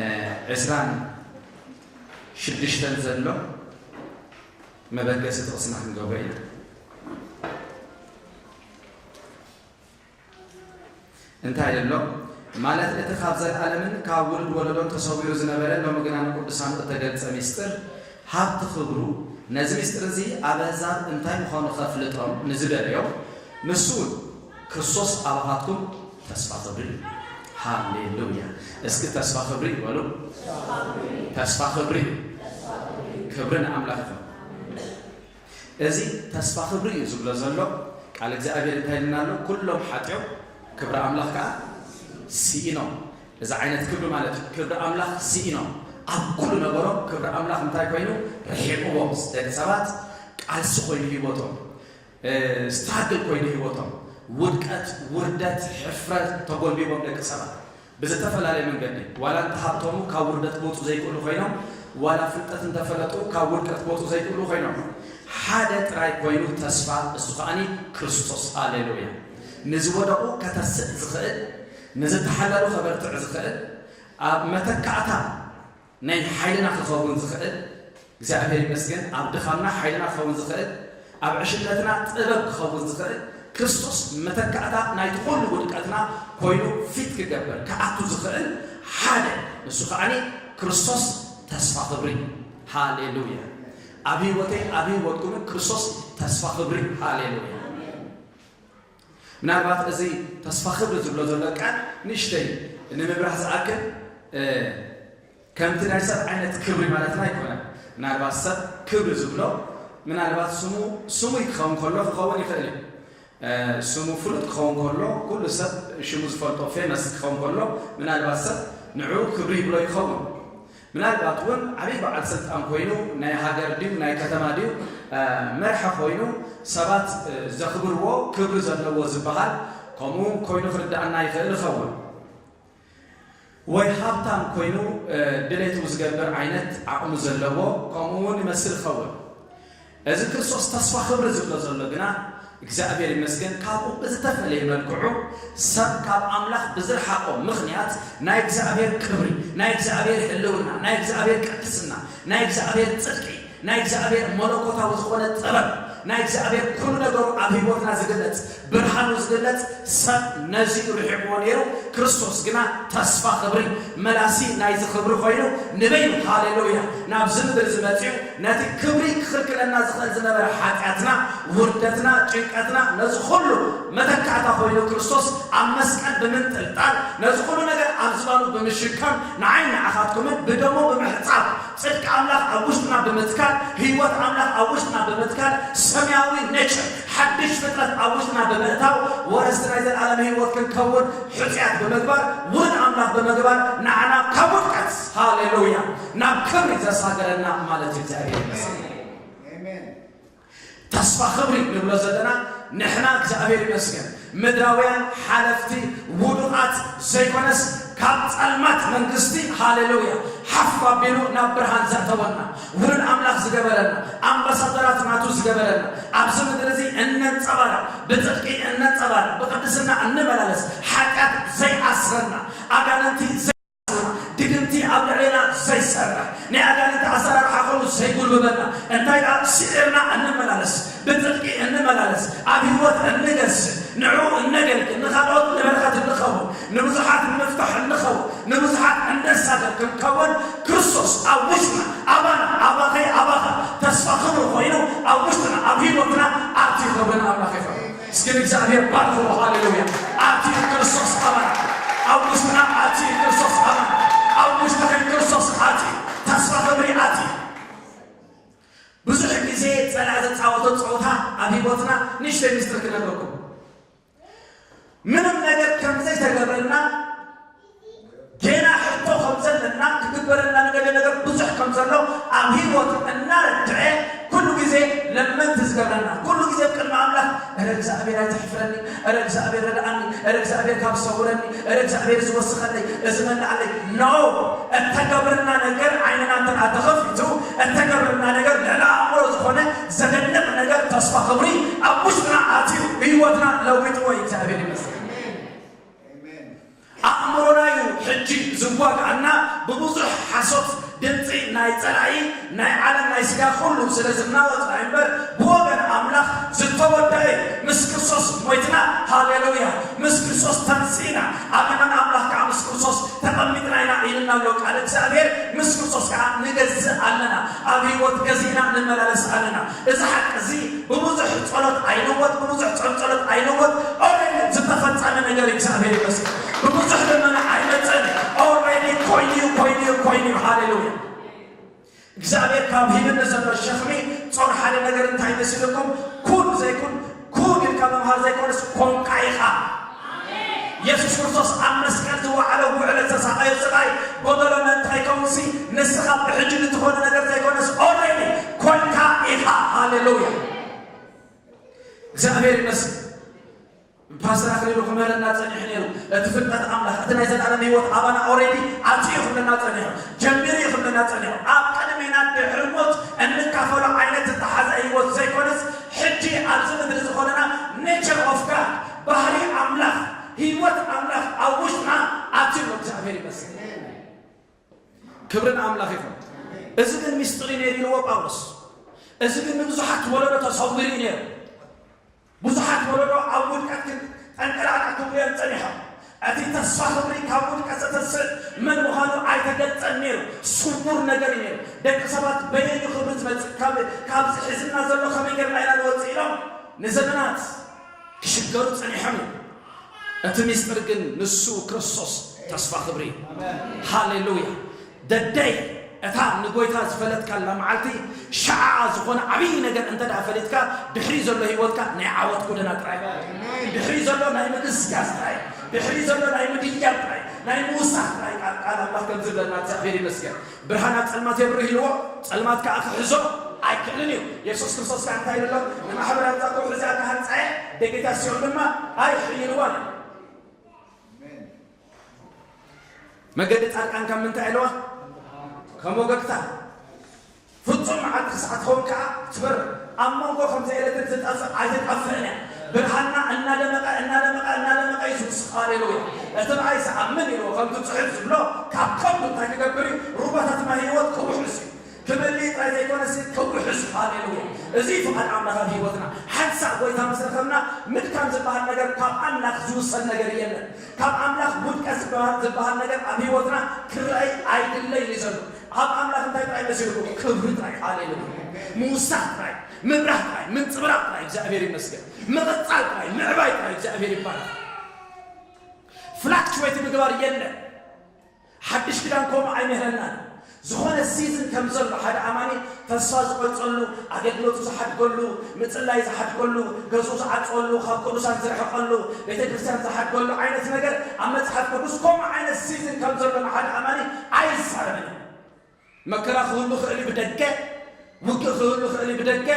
እ፣ ዕስራን ሽዱሽተን ዘሎ መበገሲ ጥቕስና ክንገብሮ ኢና። እንታይ ኣሎ? ማለት እቲ ካብ ዘለኣለምን ካብ ውሉድ ወለዶን ተሰዊሩ ዝነበረ ሎሚ ግና ንቅዱሳኑ እተገልጸ ሚስጥር ሃብቲ ክብሩ፣ ነዚ ሚስጥር እዚ ኣብ ኣህዛብ እንታይ ምዃኑ ከፍልጦም ንዝደለዮም፣ ንሱ እውን ክርስቶስ ኣባኻትኩም ተስፋ ክብሪ እዩ። ሃሌሉያ። እስኪ ተስፋ ክብሪ ይበሉ። ተስፋ ክብሪ እዩ። ክብሪ ንኣምላኽ ይኹን። እዚ ተስፋ ክብሪ እዩ ዝብሎ ዘሎ። ቃል እግዚኣብሔር እንታይ ኢልና ኣሎ? ኩሎም ሓጢኦም ክብሪ ኣምላኽ ከዓ ስኢኖም። እዚ ዓይነት ክብሪ ማለት እዩ። ክብሪ ኣምላኽ ስኢኖም። ኣብ ኩሉ ነገሮም ክብሪ ኣምላኽ እንታይ ኮይኑ? ርሒቕዎም። ደቂ ሰባት ቃልሲ ኮይኑ ህይወቶም፣ እ፣ ስትራግል ኮይኑ ህይወቶም። ውድቀት፣ ውርደት፣ ሕፍረት ተጎልቢቦም ደቂ ሰባት። ብዝተፈላለየ መንገዲ፣ ዋላ እንተሃብተሙ ካብ ውርደት ክወፁ ዘይክእሉ ኮይኖም፣ ዋላ ፍልጠት እንተፈለጡ ካብ ውድቀት ክወፁ ዘይክእሉ ኮይኖም፣ ሓደ ጥራይ ኮይኑ ተስፋ፣ እሱ ከዓኒ ክርስቶስ። ሃሌሉያ። ንዝወደቑ ከተስእ ዝኽእል፣ ንዝተሓለሉ ከበርትዕ ዝኽእል፣ ኣብ መተካእታ ናይ ሓይልና ክኸውን ዝኽእል፣ እግዚኣብሔር ይመስገን፣ ኣብ ድኻምና ሓይልና ክኸውን ዝኽእል፣ ኣብ ዕሽነትና ጥበብ ክኸውን ዝኽእል፣ ክርስቶስ መተካእታ ናይቲ ኩሉ ውድቀትና ኮይኑ ፊት ክገብር፣ ክኣቱ ዝኽእል ሓደ፣ ንሱ ከዓኒ ክርስቶስ ተስፋ ክብሪ። ሃሌሉያ። ኣብ ህይወተይ፣ ኣብ ህይወትኩምን ክርስቶስ ተስፋ ክብሪ። ሃሌሉያ። ምናልባት እዚ ተስፋ ክብሪ ዝብሎ ዘሎ ቃል ንእሽተይ ንምብራህ ዝኣክል፣ እ፣ ከምቲ ናይ ሰብ ዓይነት ክብሪ ማለትና ኣይኮነን። ምናልባት ሰብ ክብሪ ዝብሎ ምናልባት ስሙ፣ ስሙ ክኸውን ከሎ ክኸውን ይኽእል እዩ። ስሙ ፍሉጥ ክኸውን ከሎ፣ ኩሉ ሰብ ሽሙ ዝፈልጦ፣ ፌመስ ክኸውን ከሎ፣ ምናልባት ሰብ ንዕኡ ክብሪ ይብሎ ይኸውን። ምናልባት እውን ዓብዪ በዓል ስልጣን ኮይኑ፣ ናይ ሃገር ድዩ ናይ ከተማ ድዩ መርሒ ኮይኑ፣ ሰባት ዘኽብርዎ፣ ክብሪ ዘለዎ ዝበሃል፣ ከምኡ እውን ኮይኑ ክርዳእና ይኽእል ይኸውን። ወይ ሃብታም ኮይኑ ድሌቱ ዝገብር ዓይነት ዓቕሚ ዘለዎ ከምኡ እውን ይመስል ይኸውን። እዚ ክርስቶስ ተስፋ ክብሪ ዝብሎ ዘሎ ግና፣ እግዚኣብሔር ይመስገን፣ ካብኡ ብዝተፈለየ መልክዑ ሰብ ካብ ኣምላኽ ብዝረሓቖ ምኽንያት ናይ እግዚኣብሔር ክብሪ፣ ናይ እግዚኣብሔር ህልውና፣ ናይ እግዚኣብሔር ቅድስና፣ ናይ እግዚኣብሔር ጽድቂ፣ ናይ እግዚኣብሔር መለኮታዊ ዝኾነ ጥበብ፣ ናይ እግዚኣብሔር ኩሉ ነገሩ ኣብ ህይወትና ዝግለጽ፣ ብርሃኑ ዝግለጽ ሰብ ነዚ ርሒቕዎ ነይሩ። ክርስቶስ ግና ተስፋ ክብሪ፣ መላሲ ናይዚ ክብሪ ኮይኑ ንበይኑ፣ ሃሌሉያ፣ ናብዚ ምድሪ ዝመጽኡ፣ ነቲ ክብሪ ክኽልክለና ዝኽእል ዝነበረ ሓጢኣትና፣ ውርደትና፣ ጭንቀትና፣ ነዚ ኩሉ መተካእታ ኮይኑ ክርስቶስ ኣብ መስቀል ብምንጥልጣል፣ ነዚ ኩሉ ነገር ኣብ ዝባኑ ብምሽካም፣ ንዓይ ንዓኻትኩምን ብደሙ ብምሕጻብ፣ ጽድቂ ኣምላኽ ኣብ ውሽጥና ብምትካል፣ ህይወት ኣምላኽ ኣብ ውሽጥና ብምትካል፣ ሰማያዊ ኔቸር፣ ሓድሽ ፍጥረት ኣብ ውሽጥና ብምእታው፣ ወረስቲ ናይ ዘለኣለም ህይወት ክንከውን፣ ሕጽያት ብምግባር፣ ውሉድ ኣምላኽ ብምግባር፣ ንዓና ካብ ውድቀት፣ ሃሌሉያ፣ ናብ ክብሪ ዘሳገረና ማለት እዩ። እግዚኣብሔር ይመስገን። ተስፋ ክብሪ ንብሎ ዘለና ንሕና፣ እግዚኣብሔር ይመስገን፣ ምድራውያን ሓለፍቲ ውዱቓት ዘይኮነስ፣ ካብ ጸልማት መንግስቲ፣ ሃሌሉያ፣ ሓፍ ኣቢሉ ናብ ብርሃን ዘእተወና፣ ውሉድ ኣምላኽ ዝገበረና፣ ኣምባሳደራት ናቱ ዝገበረና፣ ኣብዚ ምድሪ እዚ እነንጸባርቕ፣ ብጽድቂ እነንጸባርቕ፣ ብቅድስና እንመላለስ፣ ሓጢኣት ዘይኣስረና፣ ኣጋንንቲ ድግምቲ ኣብ ልዕሌና ዘይሰርሕ፣ ናይ ኣጋንንቲ ኣሰራርሓ ኾኑ ዘይጉልብበና፣ እንታይ ደኣ ስዒርና እንመላለስ፣ ብጽድቂ እንመላለስ፣ ኣብ ህይወት እንገስእ፣ ንዕኡ እነገልግል፣ ንኻልኦት ንበረኸት እንኸውን፣ ንብዙሓት ንምፍታሕ እንኸውን፣ ንብዙሓት እንደሳገር ክንከውን፣ ክርስቶስ ኣብ ውሽጥና፣ ኣባና፣ ኣባኸይ፣ ኣባኻ፣ ተስፋ ክብሪ ኮይኑ ኣብ ውሽጥና፣ ኣብ ህይወትና ኣትዩ ክብርን ኣምላኽ ይኹን። እስኪ ንእግዚኣብሔር ባርኽዎ። ሃሌሉያ። ኣትዩ ክርስቶስ ኣባና። ኣብ ውሽጥና ኣትዩ ክርስቶስ ኣባና። ኣብ ውሽጥኺ ክርስቶስ ኣትዩ። ተስፋ ክብሪ ኣትዩ። ብዙሕ ግዜ ጸላኢ ዝጻወቶ ጸወታ ኣብ ህይወትና፣ ንእሽተይ ሚስጥር ክነግረኩም። ምንም ነገር ከም ዘይተገብረና፣ ጌና ሕቶ ከም ዘለና፣ ክግበረና ንደልዮ ነገር ብዙሕ ከም ዘሎ ኣብ ህይወት እናረድዐ፣ ኩሉ ግዜ ለመንቲ ዝገብረና፣ ኩሉ ግዜ ኣብ ቅድሚ ኣምላኽ፣ "እረ እግዚኣብሔር ኣይተሕፍረኒ፣ እረ እግዚኣብሔር ረድኣኒ፣ እረ እግዚኣብሔር ካብ ዝሰውረኒ፣ እረ እግዚኣብሔር ዝወስኸለይ፣ እዚ መላኣለይ." ኖ፣ እተገብረና ነገር ዓይንና እንተ ተኸፊቱ፣ እተገብረና ነገር ልዕሊ ኣእምሮ ዝኾነ ዘደንቕ ነገር፣ ተስፋ ክብሪ ኣብ ውሽጥና ኣትዩ ህይወትና ለዊጥዎ እዩ። እግዚኣብሔር ይመስገን። ኣእምሮና እዩ ሕጂ ዝዋግኣና። ብብዙሕ ሓሶት ድምፂ ናይ ፀላኢ፣ ናይ ዓለም፣ ናይ ስጋ ኩሉ ስለ ዝናወፅ እምበር፣ ብወገን ኣምላኽ ዝተወደአ እዩ። ምስ ክርስቶስ ሞይትና፣ ሃሌሉያ፣ ምስ ክርስቶስ ተንሲእና፣ ኣብ የማን ኣምላኽ ከዓ ምስ ክርስቶስ ተቐሚጥና ኢና ኢልና ኣሎ ቃል እግዚኣብሔር። ምስ ክርስቶስ ከዓ ንገዝእ ኣለና። ኣብ ህይወት ገዚእና ንመላለስ ኣለና። እዚ ሓቂ እዚ ብብዙሕ ጸሎት ኣይልወጥ፣ ብብዙሕ ጸሎት ኣይልወጥ። ኦሬዲ ዝተፈጸመ ነገር እግዚኣብሔር ይመስገን። ብብዙሕ ልመና ኣይመጽእን። ኦሬዲ ኮይኑ እዩ፣ ኮይኑ እዩ፣ ኮይኑ እዩ። ሃሌሉያ። እግዚኣብሔር ካብ ሂብኒ ዘሎ ሸኽሚ ጾር ሓደ ነገር እንታይ መሲልኩም? ኩን ዘይኩን፣ ኩን ኢልካ ምምሃር ዘይኮነስ ኮንካ ኢኻ። የሱስ ክርስቶስ ኣብ መስቀል ዝወዓሎ ውዕለት ተሳቐዮ ስቓይ ጎደሎ ምእንቲ ከይከውንሲ፣ ንስኻ ብሕጂ ንትኾነ ነገር ዘይኮነስ ኦሬዲ ኮንካ ኢኻ። ሃሌሉያ። እግዚኣብሔር ይመስገን። ፓስተር ኣኽሊሉ ክምህረና ጸኒሑ ነይሩ። እቲ ፍልጠት ኣምላኽ፣ እቲ ናይ ዘላለም ህይወት ኣባና ኦሬዲ ኣትዩ ክብለና ጸኒሑ፣ ጀሚሩ እዩ ክብለና ጸኒሑ። ኣብ ቅድሜና ድሕሪ ሞት እንካፈሎ ዓይነት ዝተሓዘ ህይወት ዘይኮነስ፣ ሕጂ ኣብዚ ምድሪ ዝኾነና ኔቸር ኦፍ ጋድ፣ ባህሪ ኣምላኽ፣ ህይወት ኣምላኽ ኣብ ውሽጥና ኣትዩ ኣሎ። እግዚኣብሔር ይመስገን። ክብሪ ንኣምላኽ ይኹን። እዚ ግን ሚስጥር እዩ ነይሩ ኢልዎ ጳውሎስ። እዚ ግን ንብዙሓት ወለዶ ተሰዊሩ እዩ ነይሩ። ብዙሓት ወለዶ ኣብ ውድቀት ግን ጠንቀላዕላዕ ክብሉ እዮም ጸኒሖም። እቲ ተስፋ ክብሪ ካብ ውድቀት ዘተስእ መን ምዃኑ ኣይተገልጸን ነይሩ። ስዉር ነገር እዩ ነይሩ። ደቂ ሰባት በየን እዩ ክብሪ ዝመጽእ? ካብ፣ ካብዚ ሒዝና ዘሎ ከመይ ጌርና ኢና ንወጽእ ኢሎም ንዘመናት ክሽገሩ ጸኒሖም እዮም። እቲ ሚስጥር ግን ንሱ ክርስቶስ ተስፋ ክብሪ እዩ። ሃሌሉያ። ደደይ እታ ንጎይታ ዝፈለጥካላ መዓልቲ ሸዓኣ ዝኾነ ዓብዪ ነገር እንተ ደኣ ፈሊጥካ፣ ድሕሪ ዘሎ ህይወትካ ናይ ዓወት ጎደና ጥራይ፣ ድሕሪ ዘሎ ናይ ምግስጋስ ጥራይ፣ ድሕሪ ዘሎ ናይ ምድያብ ጥራይ፣ ናይ ምውሳኽ ጥራይ። ቃል ኣምላኽ ከም ዝብለና እግዚኣብሔር ይመስገን። ብርሃን ኣብ ጸልማት የብርህ ኢልዎ፣ ጸልማት ከኣ ክሕዞ ኣይክእልን እዩ። የሱስ ክርስቶስ ከኣ እንታይ ኢሉ ኣሎ? ንማሕበራዊ ጻጉዕ እዚኣ ክሃንጻ እየ፣ ደገታት ሲኦል ድማ ኣይሕይልዋን። መገዲ ጻድቃን ካብ ምንታይ ኢልዋ? ከም ወገግታ። ፍጹም መዓልቲ ክሳዕ ትኸውን ከኣ ትበርህ። ኣብ መንጎ ከም ዘየለትን ዝጠፍእ ኣይትጠፍእን እያ። ብርሃንና እናደመቐ፣ እናደመቐ፣ እናደመቐ እዩ ዝውስኽ። ሃሌሉያ። እቲ ብኣይ ዝኣምን ኢልዎ ከምቲ ጽሑፍ ዝብሎ ካብ ከብዱ እንታይ ክገብር እዩ? ሩባታት ማይ ህይወት ክውሕዝ እዩ። ክመልእ ጥራይ ዘይኮነስ ክውሕዝ። ሃሌሉያ። እዚ ፍቓድ ኣምላኽ ኣብ ህይወትና። ሓንሳእ ጎይታ ምስ ረኸብና ምድካም ዝበሃል ነገር ካብ ኣምላኽ ዝውሰን ነገር የለን። ካብ ኣምላኽ ውድቀት ዝበሃል፣ ዝበሃል ነገር ኣብ ህይወትና ክረኣይ ኣይድለይን እዩ ዘሎ። ኣብ ኣምላኽ እንታይ ጥራይ መሲልኩም? ክብሪ ጥራይ። ሃሌሉያ። ምውሳኽ ጥራይ፣ ምብራህ ጥራይ፣ ምንጽብራቕ ጥራይ። እግዚኣብሔር ይመስገን። ምቕጻል ጥራይ፣ ምዕባይ ጥራይ። እግዚኣብሔር ይባረክ። ፍላክቹዌት ምግባር የለን። ሓድሽ ኪዳን ከምኡ ኣይምህረናን። ዝኾነ ሲዝን ከም ዘሎ ሓደ ኣማኒ ተስፋ ዝቆርጸሉ፣ ኣገልግሎቱ ዝሓድገሉ፣ ምጽላይ ዝሓድገሉ፣ ገዝኡ ዝዓጽወሉ፣ ካብ ቅዱሳን ዝርሕቀሉ፣ ቤተ ክርስቲያን ዝሓድገሉ ዓይነት ነገር ኣብ መጽሓፍ ቅዱስ ከምኡ ዓይነት ሲዝን ከም ዘሎ ንሓደ ኣማኒ ኣይዛረብን። መከራ ክህሉ ክእል እዩ ብደገ፣ ውግእ ክህሉ ክእል እዩ ብደገ፣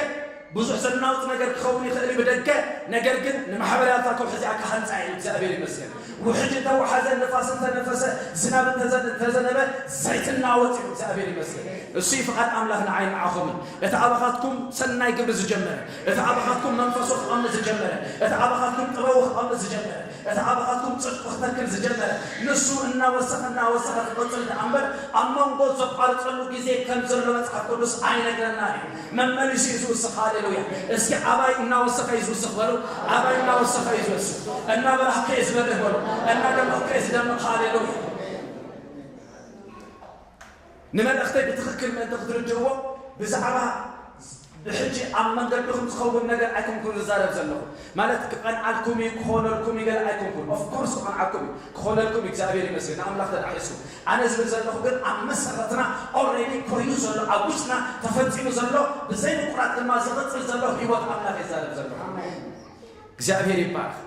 ብዙሕ ዘናውጽ ነገር ክኸውን ይኽእል እዩ ብደገ። ነገር ግን ንማሕበራዊ ጻጉዕ እዚኣ ክሃንጻ እዩ። እግዚኣብሔር ይመስገን። ውሕጅ እንተወሓዘ፣ ንፋስ እንተነፈሰ፣ ዝናብ እንተዘ-፣ እንተዘነበ ዘይትናወጽ እዩ። እግዚኣብሔር ይመስገን። እሱ እዩ ፍቓድ ኣምላኽ ንዓይ ንዓኹምን። እቲ ኣባኻትኩም ሰናይ ግብሪ ዝጀመረ፣ እቲ ኣባኻትኩም መንፈሱ ክቐምጥ ዝጀመረ፣ እቲ ኣባኻትኩም ጥበቡ ክቐምጥ ዝጀመረ፣ እቲ ኣባኻትኩም ጽድቁ ክተክል ዝጀመረ፣ ንሱ እናወሰኸ እናወሰኸ ክቕጽል ደኣ እምበር፣ ኣብ መንጎ ዘቋርጸሉ ግዜ ከም ዘሎ መጽሓፍ ቅዱስ ኣይነግረና እዩ። መመሊሱ እዩ ዝውስኽ። ሃሌሉያ። እስኪ ኣባይ እናወሰኸ እዩ ዝውስኽ በሉ። ኣባይ እናወሰኸ እዩ ዝውስኽ። እናበራህከ እዩ ዝበርህ በሉ። እናደመቕከ እዩ ዝደምቕ። ሃሌሉያ። ንመልእኽተይ ብትኽክል ምእንቲ ክትርድእዎ፣ ብዛዕባ ብሕጂ ኣብ መንገድኹም ዝኸውን ነገር ኣይኮንኩን ዝዛረብ ዘለኹ። ማለት ክቐንዓልኩም እዩ፣ ክኾነልኩም እዩ ገለ ኣይኮንኩን። ኦፍ ኮርስ ክቐንዓልኩም እዩ፣ ክኾነልኩም እዩ፣ እግዚኣብሔር ይመስገን፣ ንኣምላኽ ተዳሒስኩም። ኣነ ዝብል ዘለኹ ግን ኣብ መሰረትና ኦልሬዲ ኮይኑ ዘሎ፣ ኣብ ውሽጥና ተፈጺሙ ዘሎ፣ ብዘይ ምቁራጽ ድማ ዝቕጽል ዘሎ ህይወት ኣምላኽ ይዛረብ ዘለኹ። እግዚኣብሔር ይባረክ።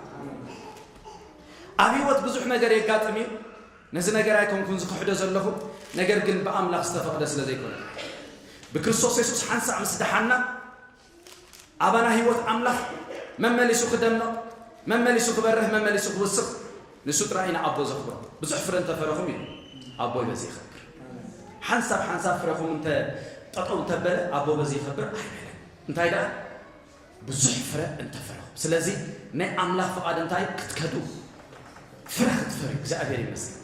ኣብ ህይወት ብዙሕ ነገር የጋጥም እዩ። ነዚ ነገር ኣይኮንኩን ዝኽሕዶ ዘለኹ፣ ነገር ግን ብኣምላኽ ዝተፈቕደ ስለ ዘይኮነ። ብክርስቶስ የሱስ ሓንሳእ ምስ ደሓና፣ ኣባና ህይወት ኣምላኽ መመሊሱ ክደምቕ፣ መመሊሱ ክበርህ፣ መመሊሱ ክውስኽ፣ ንሱ ጥራይ ኢና ኣቦ ዘኽብሮ። ብዙሕ ፍረ እንተፈረኹም እዩ ኣቦ ይበዝሕ ይኸብር። ሓንሳብ ሓንሳብ ፍረኹም እንተ ጠጠው እንተበለ ኣቦ በዚ ይኸብር ኣይበለን። እንታይ ደኣ? ብዙሕ ፍረ እንተፈረኹም። ስለዚ ናይ ኣምላኽ ፍቓድ እንታይ? ክትከዱ፣ ፍረ ክትፈርዩ። እግዚኣብሔር ይመስገን።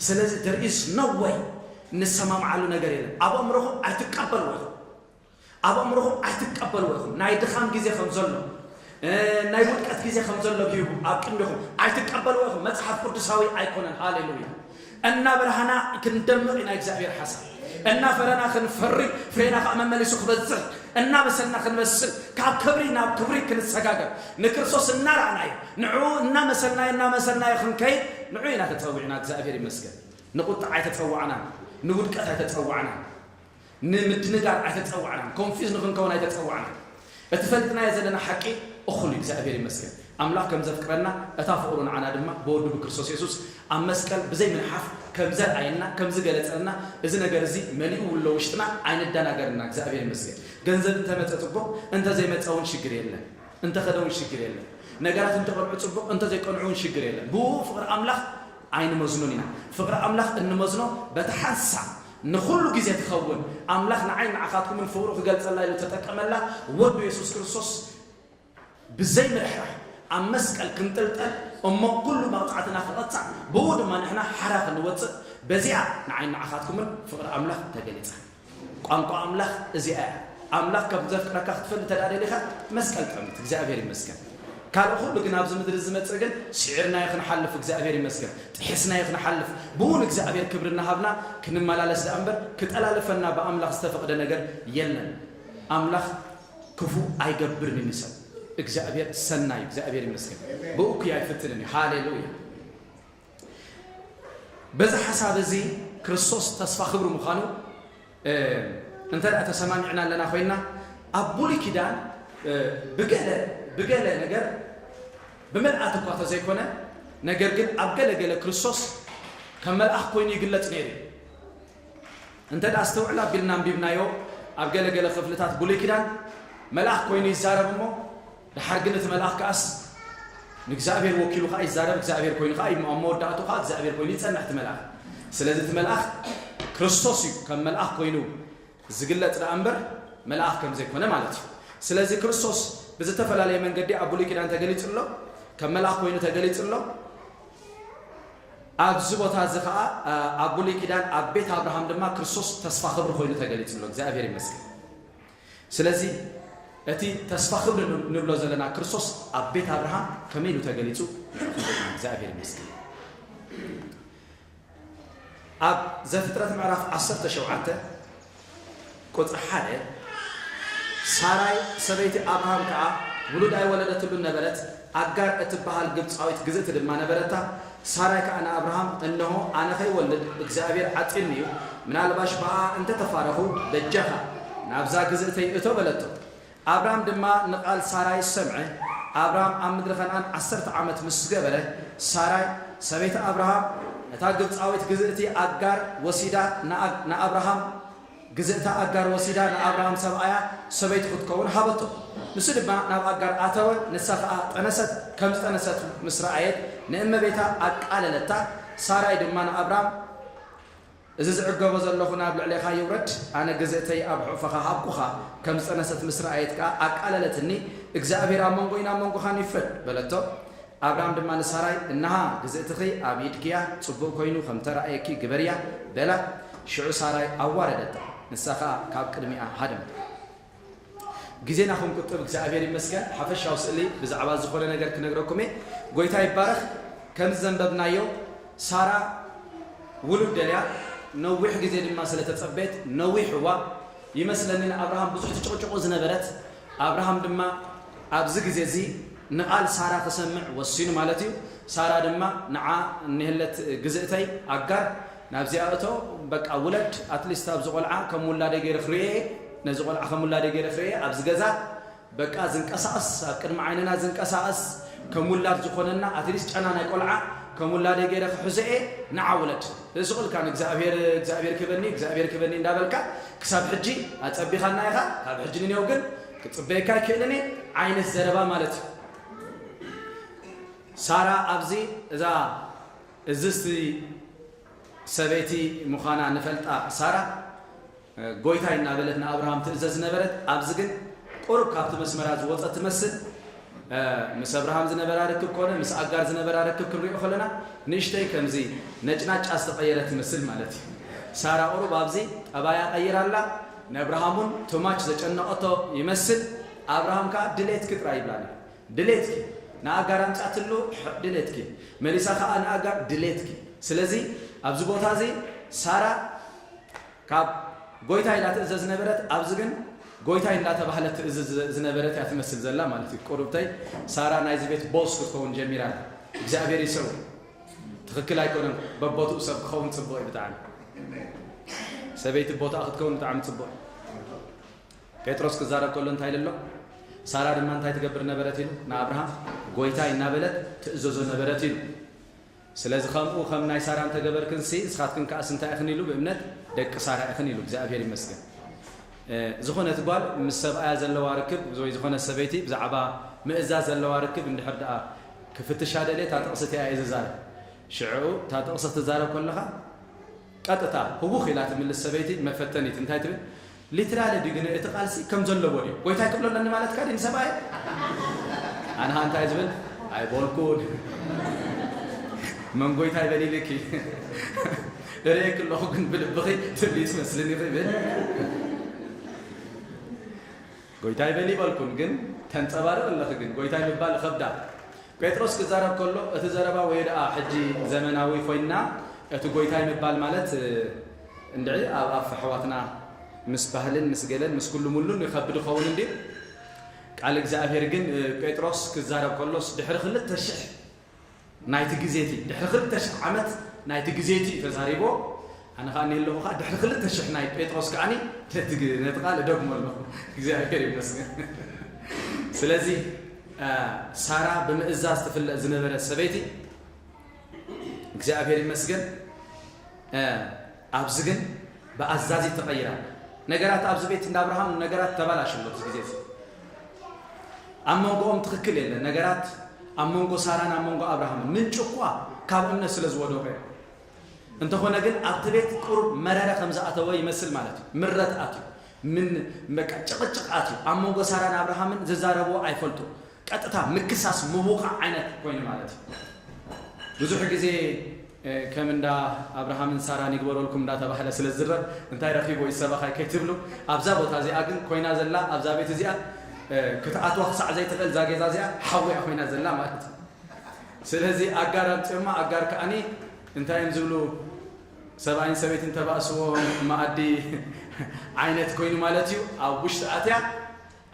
ስለዚ there is no way፣ እንሰማምዓሉ ነገር የለን። ኣብ ኣእምሮኹም ኣይትቀበልዎ ኢኹም። ኣብ ኣእምሮኹም ኣይትቀበልዎ ኢኹም። ናይ ድኻም ግዜ ከም ዘሎ፣ እ፣ ናይ ውድቀት ግዜ ከም ዘሎ ሂቡ ኣብ ቅድሚኹም ኣይትቀበልዎ ኢኹም። መጽሓፍ ቅዱሳዊ ኣይኮነን። ሃሌሉያ። እናበራህና ክንደምቕ ኢና እግዚኣብሔር ሓሳብ። እናፈረና ክንፈሪ፣ ፍሬና ከኣ መመሊሱ ክበዝሕ፣ እናበሰልና ክንበስል፣ ካብ ክብሪ ናብ ክብሪ ክንሰጋገር፣ ንክርስቶስ እናረኣናዮ፣ ንዕኡ እናመሰልናዮ፣ እናመሰልናዮ ክንከይድ፣ ንዕኡ ኢና ተጸዊዕና። እግዚኣብሔር ይመስገን። ንቁጥዓ ኣይተጸዋዕናን፣ ንውድቀት ኣይተጸዋዕናን፣ ንምድንጋር ኣይተጸዋዕናን፣ ኮንፊዝ ንኽንከውን ኣይተጸዋዕናን። እቲ ፈልጥናዮ ዘለና ሓቂ እኹል እዩ። እግዚኣብሔር ይመስገን። ኣምላኽ ከም ዘፍቅረና፣ እታ ፍቕሩ ንዓና ድማ ብወዱ ብክርስቶስ የሱስ ኣብ መስቀል ብዘይ ምንሓፍ ከም ዘርኣየና፣ ከም ዝገለጸልና፣ እዚ ነገር እዚ መሊኡ ውሎ ውሽጥና ኣይንደናገርና። እግዚኣብሔር ይመስገን። ገንዘብ እንተመጸ ጽቡቕ፣ እንተዘይመጸ እውን ሽግር የለን። እንተኸደ እውን ሽግር የለን። ነገራት እንተቐንዑ ጽቡቕ፣ እንተዘይቀንዑ እውን ሽግር የለን። ብኡ ፍቕሪ ኣምላኽ ኣይንመዝኖን ኢና። ፍቕሪ ኣምላኽ እንመዝኖ በቲ ሓንሳብ ንኹሉ ግዜ ትኸውን፣ ኣምላኽ ንዓይ ንዓኻትኩምን ፍቕሩ ክገልጸላ ኢሉ ተጠቀመላ ወዱ የሱስ ክርስቶስ ብዘይ ምርሕራሕ ኣብ መስቀል ክንጥልጠል፣ እሞ ኩሉ መቕጻዕትና ክቐጻዕ፣ ብኡ ድማ ንሕና ሓራ ክንወጽእ፣ በዚኣ ንዓይ ንዓኻትኩምን ፍቕሪ ኣምላኽ ተገሊጻ። ቋንቋ ኣምላኽ እዚኣ እያ። ኣምላኽ ከም ዘፍቅረካ ክትፈልጥ እንተ ደኣ ደሊኻ፣ መስቀል ጥዕምት። እግዚኣብሔር ይመስገን። ካልእ ኩሉ ግን ኣብዚ ምድሪ ዝመጽእ ግን ስዒርናዮ ክንሓልፍ፣ እግዚኣብሔር ይመስገን። ጥሒስናዮ ክንሓልፍ፣ ብኡ ንእግዚኣብሔር ክብሪ እናሃብና ክንመላለስ ደኣ እምበር፣ ክጠላልፈና ብኣምላኽ ዝተፈቕደ ነገር የለን። ኣምላኽ ክፉእ ኣይገብርን እዩ ንሰብ። እግዚኣብሔር ሰናይ እዩ። እግዚኣብሔር ይመስገን። ብኡ ክዩ ኣይፍትንን እዩ። ሃሌሉያ። በዚ ሓሳብ እዚ ክርስቶስ ተስፋ ክብሪ ምዃኑ እንተ ደኣ ተሰማሚዕና ኣለና ኮይንና፣ ኣብ ብሉይ ኪዳን ብገለ ብገለ ነገር ብምልኣት እኳ ተዘይኮነ፣ ነገር ግን ኣብ ገለ ገለ ክርስቶስ ከም መልኣኽ ኮይኑ ይግለጽ ነይሩ እዩ። እንተ ደኣ ኣስተውዕል ኣቢልና ኣንቢብናዮ፣ ኣብ ገለ ገለ ክፍልታት ብሉይ ኪዳን መልኣኽ ኮይኑ ይዛረብ እሞ፣ ደሓር ግን እቲ መልኣኽ ከኣስ ንእግዚኣብሔር ወኪሉ ከኣ ይዛረብ፣ እግዚኣብሔር ኮይኑ ከኣ ይሞ-፣ ኣብ መወዳእቱ ከኣ እግዚኣብሔር ኮይኑ ይጸንሕ እቲ መልኣኽ። ስለዚ እቲ መልኣኽ ክርስቶስ እዩ ከም መልኣኽ ኮይኑ ዝግለጽ ደኣ እምበር፣ መልኣኽ ከም ዘይኮነ ማለት እዩ። ስለዚ ክርስቶስ ብዝተፈላለየ መንገዲ ኣብ ብሉይ ኪዳን ተገሊጹ ኣሎ፣ ከም መልኣኽ ኮይኑ ተገሊጹ ኣሎ። ኣብዚ ቦታ እዚ ኸኣ ኣብ ብሉይ ኪዳን ኣብ ቤት ኣብርሃም ድማ ክርስቶስ ተስፋ ክብሪ ኮይኑ ተገሊጹ ኣሎ። እግዚኣብሔር ይመስገን። ስለዚ እቲ ተስፋ ክብሪ ንብሎ ዘለና ክርስቶስ ኣብ ቤት ኣብርሃም ከመይ ኢሉ ተገሊጹ? እግዚኣብሔር ይመስገን። ኣብ ዘፍጥረት ምዕራፍ ዓሰርተ ሸውዓተ ቁጽሪ ሓደ፣ ሳራይ ሰበይቲ ኣብርሃም ከኣ ውሉድ ኣይወለደትሉን ነበረት፣ ኣጋር እትበሃል ግብጻዊት ግዝእቲ ድማ ነበረታ። ሳራይ ከኣ ንኣብርሃም፣ እንሆ፣ ኣነ ኸይወልድ እግዚኣብሔር ዓጺኒ እዩ፣ ምናልባሽ ብኣ እንተ ተፋረኹ፣ በጃኻ ናብዛ ግዝእተይ እቶ በለቶ። ኣብርሃም ድማ ንቓል ሳራይ ሰምዐ። ኣብርሃም ኣብ ምድሪ ከነኣን ዓሰርተ ዓመት ምስ ገበረ፣ ሳራይ ሰበይቲ ኣብርሃም ነታ ግብጻዊት ግዝእቲ ኣጋር ወሲዳ ንኣ-፣ ንኣብርሃም ግዝእታ ኣጋር ወሲዳ ንኣብርሃም ሰብኣያ ሰበይቲ ክትከውን ሃበቶ። ንሱ ድማ ናብ ኣጋር ኣተወ፣ ንሳ ኸኣ ጠነሰት። ከም ዝጠነሰት ምስ ረኣየት ንእመቤታ ኣቃለለታ። ሳራይ ድማ ንኣብርሃም፣ እዚ ዝዕገቦ ዘለኹ ናብ ልዕሌኻ ይውረድ፣ ኣነ ግዝእተይ ኣብ ሕቑፍኻ ሃብኩኻ። ከም ዝጠነሰት ምስ ረኣየት ከኣ ኣቃለለትኒ። እግዚኣብሔር ኣብ መንጎይን ኣብ መንጎኻን ይፍረድ በለቶ። ኣብርሃም ድማ ንሳራይ፣ እንሃ፣ ግዝእትኺ ኣብ ኢድኪ እያ፣ ጽቡቕ ኮይኑ ከም ተራእየኪ ግበርያ በላ። ሽዑ ሳራይ ኣዋረደታ፣ ንሳ ኸኣ ካብ ቅድሚኣ ሃደመት። ግዜና ክንቁጥብ እግዚኣብሔር ይመስገን። ሓፈሻዊ ስእሊ ብዛዕባ ዝኾነ ነገር ክነግረኩም እየ። ጎይታ ይባረኽ። ከምዚ ዘንበብናዮ፣ ሳራ ውሉድ ደልያ ነዊሕ ግዜ ድማ ስለ ተጸበየት፣ ነዊሕ እዋ ይመስለኒ ንኣብርሃም ብዙሕ ትጭቕጭቑ ዝነበረት። ኣብርሃም ድማ ኣብዚ ግዜ እዚ ንቓል ሳራ ክሰምዕ ወሲኑ ማለት እዩ። ሳራ ድማ ንዓ እኒህለት ግዝእተይ ኣጋር ናብዚኣ እቶ፣ በቃ ውለድ፣ ኣትሊስት ኣብዚ ቆልዓ ከም ውላደይ ገይረ ክርእየ፣ ነዚ ቆልዓ ከም ውላደይ ገይረ ክርእየ፣ ኣብዚ ገዛ በቃ ዝንቀሳቐስ፣ ኣብ ቅድሚ ዓይንና ዝንቀሳቐስ፣ ከም ውላድ ዝኾነና፣ ኣትሊስት ጨና ናይ ቆልዓ ከም ውላደይ ገይረ ክሕዞ እየ፣ ንዓ ውለድ። እዚ ስቕ ኢልካ ንእግዚኣብሔር፣ እግዚኣብሔር ክበኒ፣ እግዚኣብሔር ክበኒ እንዳበልካ ክሳብ ሕጂ ኣጸቢኻና ኢኻ፣ ካብ ሕጂ ንኔው ግን ክጽበየካ ኣይክእልን እየ ዓይነት ዘረባ ማለት እዩ። ሳራ ኣብዚ እዛ እዝዝቲ ሰበይቲ ምዃና ንፈልጣ ሳራ፣ ጎይታይ እናበለት ንኣብርሃም ትእዘዝ ነበረት። ኣብዚ ግን ቁሩብ ካብቲ መስመራ ዝወጸት ትመስል። ምስ ኣብርሃም ዝነበራ ርክብ ኮነ ምስ ኣጋር ዝነበራ ርክብ ክንሪኦ ከለና ንእሽተይ ከምዚ ነጭናጫ ዝተቐየረ ትመስል ማለት እዩ። ሳራ ቁሩብ ኣብዚ ጠባያ ቀይራ ኣላ። ንኣብርሃም እውን ቱማች ዘጨነቐቶ ይመስል። ኣብርሃም ከኣ ድሌትኪ ጥራይ ይብላ ነይሩ። ድሌትኪ ንኣጋር ኣምጻትሉ፣ ድሌትኪ መሊሳ ከኣ ንኣጋር ድሌትኪ። ስለዚ ኣብዚ ቦታ እዚ ሳራ ካብ ጎይታይ ኢላ ትእዘዝ ዝነበረት፣ ኣብዚ ግን ጎይታይ እንዳተባህለት ትእዝዝ ዝነበረት እያ ትመስል ዘላ ማለት እዩ። ቁሩብተይ ሳራ ናይዚ ቤት ቦስ ክትከውን ጀሚራ። እግዚኣብሔር ይሰው። ትኽክል ኣይኮነን። በቦትኡ ሰብ ክኸውን ጽቡቕ እዩ ብጣዕሚ። ሰበይቲ ቦታኣ ክትከውን ብጣዕሚ ጽቡቕ እዩ። ጴጥሮስ ክዛረብ ከሎ እንታይ ኢሉ ኣሎ? ሳራ ድማ እንታይ ትገብር ነበረት ኢሉ? ንኣብርሃም ጎይታይ እናበለት ትእዘዞ ነበረት ኢሉ። ስለዚ ከምኡ ከም ናይ ሳራ እንተገበርክንሲ፣ እስኻትክን ከኣስ እንታይ ኢኽን ኢሉ? ብእምነት ደቂ ሳራ ኢኽን ኢሉ። እግዚኣብሔር ይመስገን። እ፣ ዝኾነት ጓል ምስ ሰብኣያ ዘለዋ ርክብ ወይ ዝኾነት ሰበይቲ ብዛዕባ ምእዛዝ ዘለዋ ርክብ እንድሕር ደኣ ክፍትሻ ደልየ፣ እታ ጥቕሲ እቲኣ እየ ዝዛረብ። ሽዑ እታ ጥቕሲ ክትዛረብ ከለኻ፣ ቀጥታ ህውኽ ኢላ ትምልስ ሰበይቲ መፈተኒት። እንታይ ትብል? ሊትራሊ ድዩ ግን እቲ ቃልሲ ከም ዘለዎ ድዩ? ጎይታይ ክብሎ ኣለኒ ማለትካ ድዩ ንሰብኣየ? ኣንሃ እንታይ ዝብል? ኣይበልኩን። መን ጎይታይ በል ኢልኪ? እርእየኪ ኣለኹ ግን ብልብኺ ትብሊ ትመስልኒ ይብል። ጎይታይ በል ይበልኩን ግን ተንጸባርቕ ኣለኺ ግን ጎይታይ ምባል ይኸብዳ። ጴጥሮስ ክዛረብ ከሎ፣ እቲ ዘረባ ወይ ደኣ ሕጂ ዘመናዊ ኮይንና፣ እቲ ጎይታይ ምባል ማለት፣ እ፣ እንድዒ ኣብ ኣፍ ኣሕዋትና ምስ ባህልን ምስ ገለን ምስ ኩሉ ሙሉን ይኸብድ ይኸውን እንድዩ። ቃል እግዚኣብሔር ግን፣ እ፣ ጴጥሮስ ክዛረብ ከሎስ ድሕሪ ክልተ ሽሕ ናይቲ ግዜቲ፣ ድሕሪ ክልተ ሽሕ ዓመት ናይቲ ግዜቲ እዩ ተዛሪቦ። ኣነ ኸኣ እኒሀ ኣለኹ ኸኣ ድሕሪ ክልተ ሽሕ ናይ ጴጥሮስ ከኣኒ ነቲ ግ-፣ ነቲ ቃል እደግሞ ኣለኹ። እግዚኣብሔር ይመስገን። ስለዚ፣ እ፣ ሳራ ብምእዛዝ ትፍለጥ ዝነበረ ሰበይቲ እግዚኣብሔር ይመስገን። እ፣ ኣብዚ ግን ብኣዛዚ ተቐይራ። ነገራት ኣብዚ ቤት እንዳ ኣብርሃም ነገራት ተባላሽ ኣሎ ኣብዚ ግዜ እዚ። ኣብ መንጎኦም ትኽክል የለን። ነገራት ኣብ መንጎ ሳራን ኣብ መንጎ ኣብርሃምን ምንጭ እኳ ካብ እምነት ስለ ዝወደቀ እዩ። እንተኾነ ግን ኣብቲ ቤት ቁሩብ መረረ ከም ዝኣተወ ይመስል ማለት እዩ። ምረት ኣትዩ። ምን በቃ ጭቕጭቕ ኣትዩ። ኣብ መንጎ ሳራን ኣብርሃምን ዝዛረብዎ ኣይፈልጡ። ቀጥታ ምክሳስ ምውቃዕ ዓይነት ኮይኑ ማለት እዩ። ብዙሕ ግዜ፣ እ፣ ከም እንዳ ኣብርሃምን ሳራን ይግበረልኩም እንዳተባህለ ስለ ዝዝረብ እንታይ ረኺቡ እዩ ሰበኻይ ከይትብሉ፣ ኣብዛ ቦታ እዚኣ ግን ኮይና ዘላ፣ ኣብዛ ቤት እዚኣ፣ እ፣ ክትኣትዋ ክሳዕ ዘይትኽእል እዛ ገዛ እዚኣ ሓዊ እያ ኮይና ዘላ ማለት እዩ። ስለዚ ኣጋር ኣምፅኦማ፣ ኣጋር ከኣኒ እንታይ እዮም ዝብሉ፣ ሰብኣይን ሰበይትን ተባእስዎ መኣዲ ዓይነት ኮይኑ ማለት እዩ። ኣብ ውሽጢ ኣትያ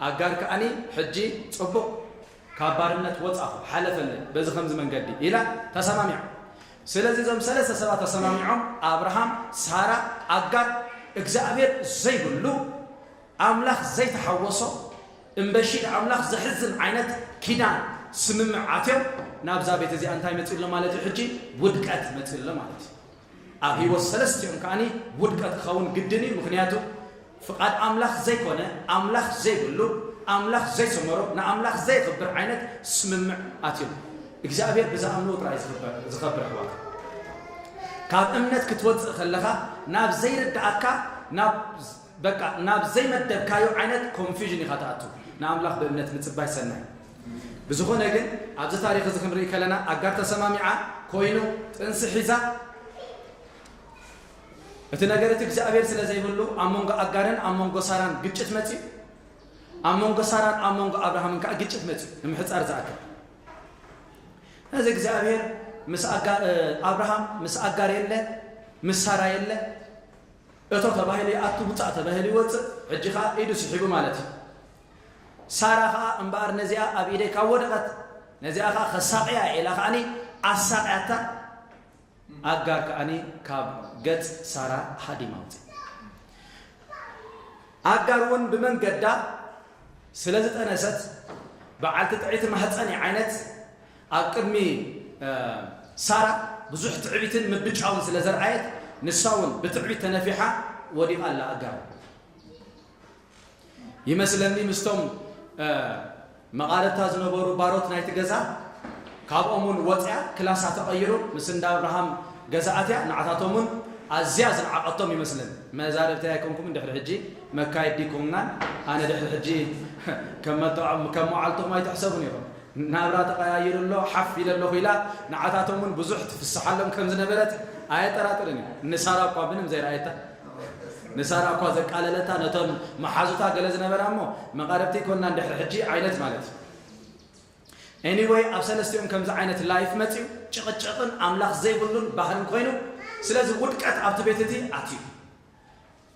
ኣጋር ከኣኒ ሕጂ ፅቡቕ ካብ ባርነት ወፃኹ፣ ሓለፈለይ በዚ ከምዚ መንገዲ ኢላ ተሰማሚዖም። ስለዚ እዞም ሰለስተ ሰባት ተሰማሚዖም፣ ኣብርሃም፣ ሳራ፣ ኣጋር፣ እግዚኣብሔር ዘይብሉ፣ ኣምላኽ ዘይተሓወሶ፣ እምበሺ ንኣምላኽ ዘሕዝን ዓይነት ኪዳን ስምምዕ ኣትዮም ናብዛ ቤት እዚኣ እንታይ መፂኡ ኣሎ ማለት እዩ? ሕጂ ውድቀት መፂኡ ኣሎ ማለት እዩ። ኣብ ህይወት ሰለስቲኦም ከኣኒ ውድቀት ክኸውን ግድን እዩ። ምኽንያቱ ፍቓድ ኣምላኽ ዘይኮነ፣ ኣምላኽ ዘይብሉ፣ ኣምላኽ ዘይሰመሮ፣ ንኣምላኽ ዘየኽብር ዓይነት ስምምዕ ኣትዮም። እግዚኣብሔር ብዝኣምንዎ ጥራይ ዝኽበር፣ ዝኸብር ኣሕዋት። ካብ እምነት ክትወፅእ ከለኻ ናብ ዘይርድኣካ፣ ናብ በቃ ናብ ዘይመደብካዮ ዓይነት ኮንፊዥን ኢኻ ትኣቱ። ንኣምላኽ ብእምነት ምጽባይ ሰናይ። ብዝኾነ ግን ኣብዚ ታሪኽ እዚ ክንርኢ ከለና ኣጋር ተሰማሚዓ ኮይኑ ጥንሲ ሒዛ እቲ ነገር እቲ እግዚኣብሔር ስለ ዘይብሉ ኣብ መንጎ ኣጋርን ኣብ መንጎ ሳራን ግጭት መጺኡ፣ ኣብ መንጎ ሳራን ኣብ መንጎ ኣብርሃምን ከዓ ግጭት መጺኡ ንምሕጻር ዝኣክል። እዚ እግዚኣብሔር ምስ ኣጋ-፣ እ፣ ኣብርሃም ምስ ኣጋር የለ፣ ምስ ሳራ የለ፣ እቶ ተባሂሉ ይኣቱ፣ ውፃእ ተባሂሉ ይወፅእ። ሕጂ ከዓ ኢዱ ስሒቡ ማለት እዩ። ሳራ ከዓ እምበኣር ነዚኣ ኣብ ኢደይ ካብ ወደቐት ነዚኣ ከዓ ከሳቕያ እየ ኢላ ከዓኒ ኣሳቕያታ። ኣጋር ከዓኒ ካብ ገፅ ሳራ ሃዲማ ውፅእ። ኣጋር እውን ብመንገዳ ስለ ዝጠነሰት በዓልቲ ጥዕይቲ ማህፀን እያ ዓይነት ኣብ ቅድሚ፣ እ፣ ሳራ ብዙሕ ትዕቢትን ምብጫውን ስለ ዘርኣየት ንሳ እውን ብትዕቢት ተነፊሓ ወዲቓ ኣላ ኣጋር። ይመስለኒ ምስቶም፣ እ፣ መቓርብታ ዝነበሩ ባሮት ናይቲ ገዛ ካብኦም እውን ወፅያ ክላሳ ተቐይሩ ምስ እንዳ ኣብርሃም ገዛ ኣትያ ንዓታቶም እውን ኣዝያ ዝነዓቐቶም ይመስለኒ። መዛርብቲ ኣይኮንኩምን ድሕሪ ሕጂ መካየዲ ኣይኮንናን። ኣነ ድሕሪ ሕጂ ከም መጠዖ-፣ ከም መዓልትኹም ኣይትሕሰቡን ኢኹም። ናብራ ተቐያይሩ ኣሎ፣ ሓፍ ኢለ ኣለኹ ኢላ ንዓታቶም እውን ብዙሕ ትፍስሓሎም ከም ዝነበረት ኣየጠራጥርን እዩ። ንሳራ እኳ ምንም ዘይረኣየታ፣ ንሳራ እኳ ዘቃለለታ ነቶም መሓዙታ ገለ ዝነበራ እሞ መቓርብቲ ኣይኮንናን ድሕሪ ሕጂ ዓይነት ማለት እዩ። ኤኒወይ ኣብ ሰለስቲኦም ከምዚ ዓይነት ላይፍ መፅዩ ጭቕጭቕን ኣምላኽ ዘይብሉን ባህርን ኮይኑ፣ ስለዚ ውድቀት ኣብቲ ቤት እቲ ኣትዩ።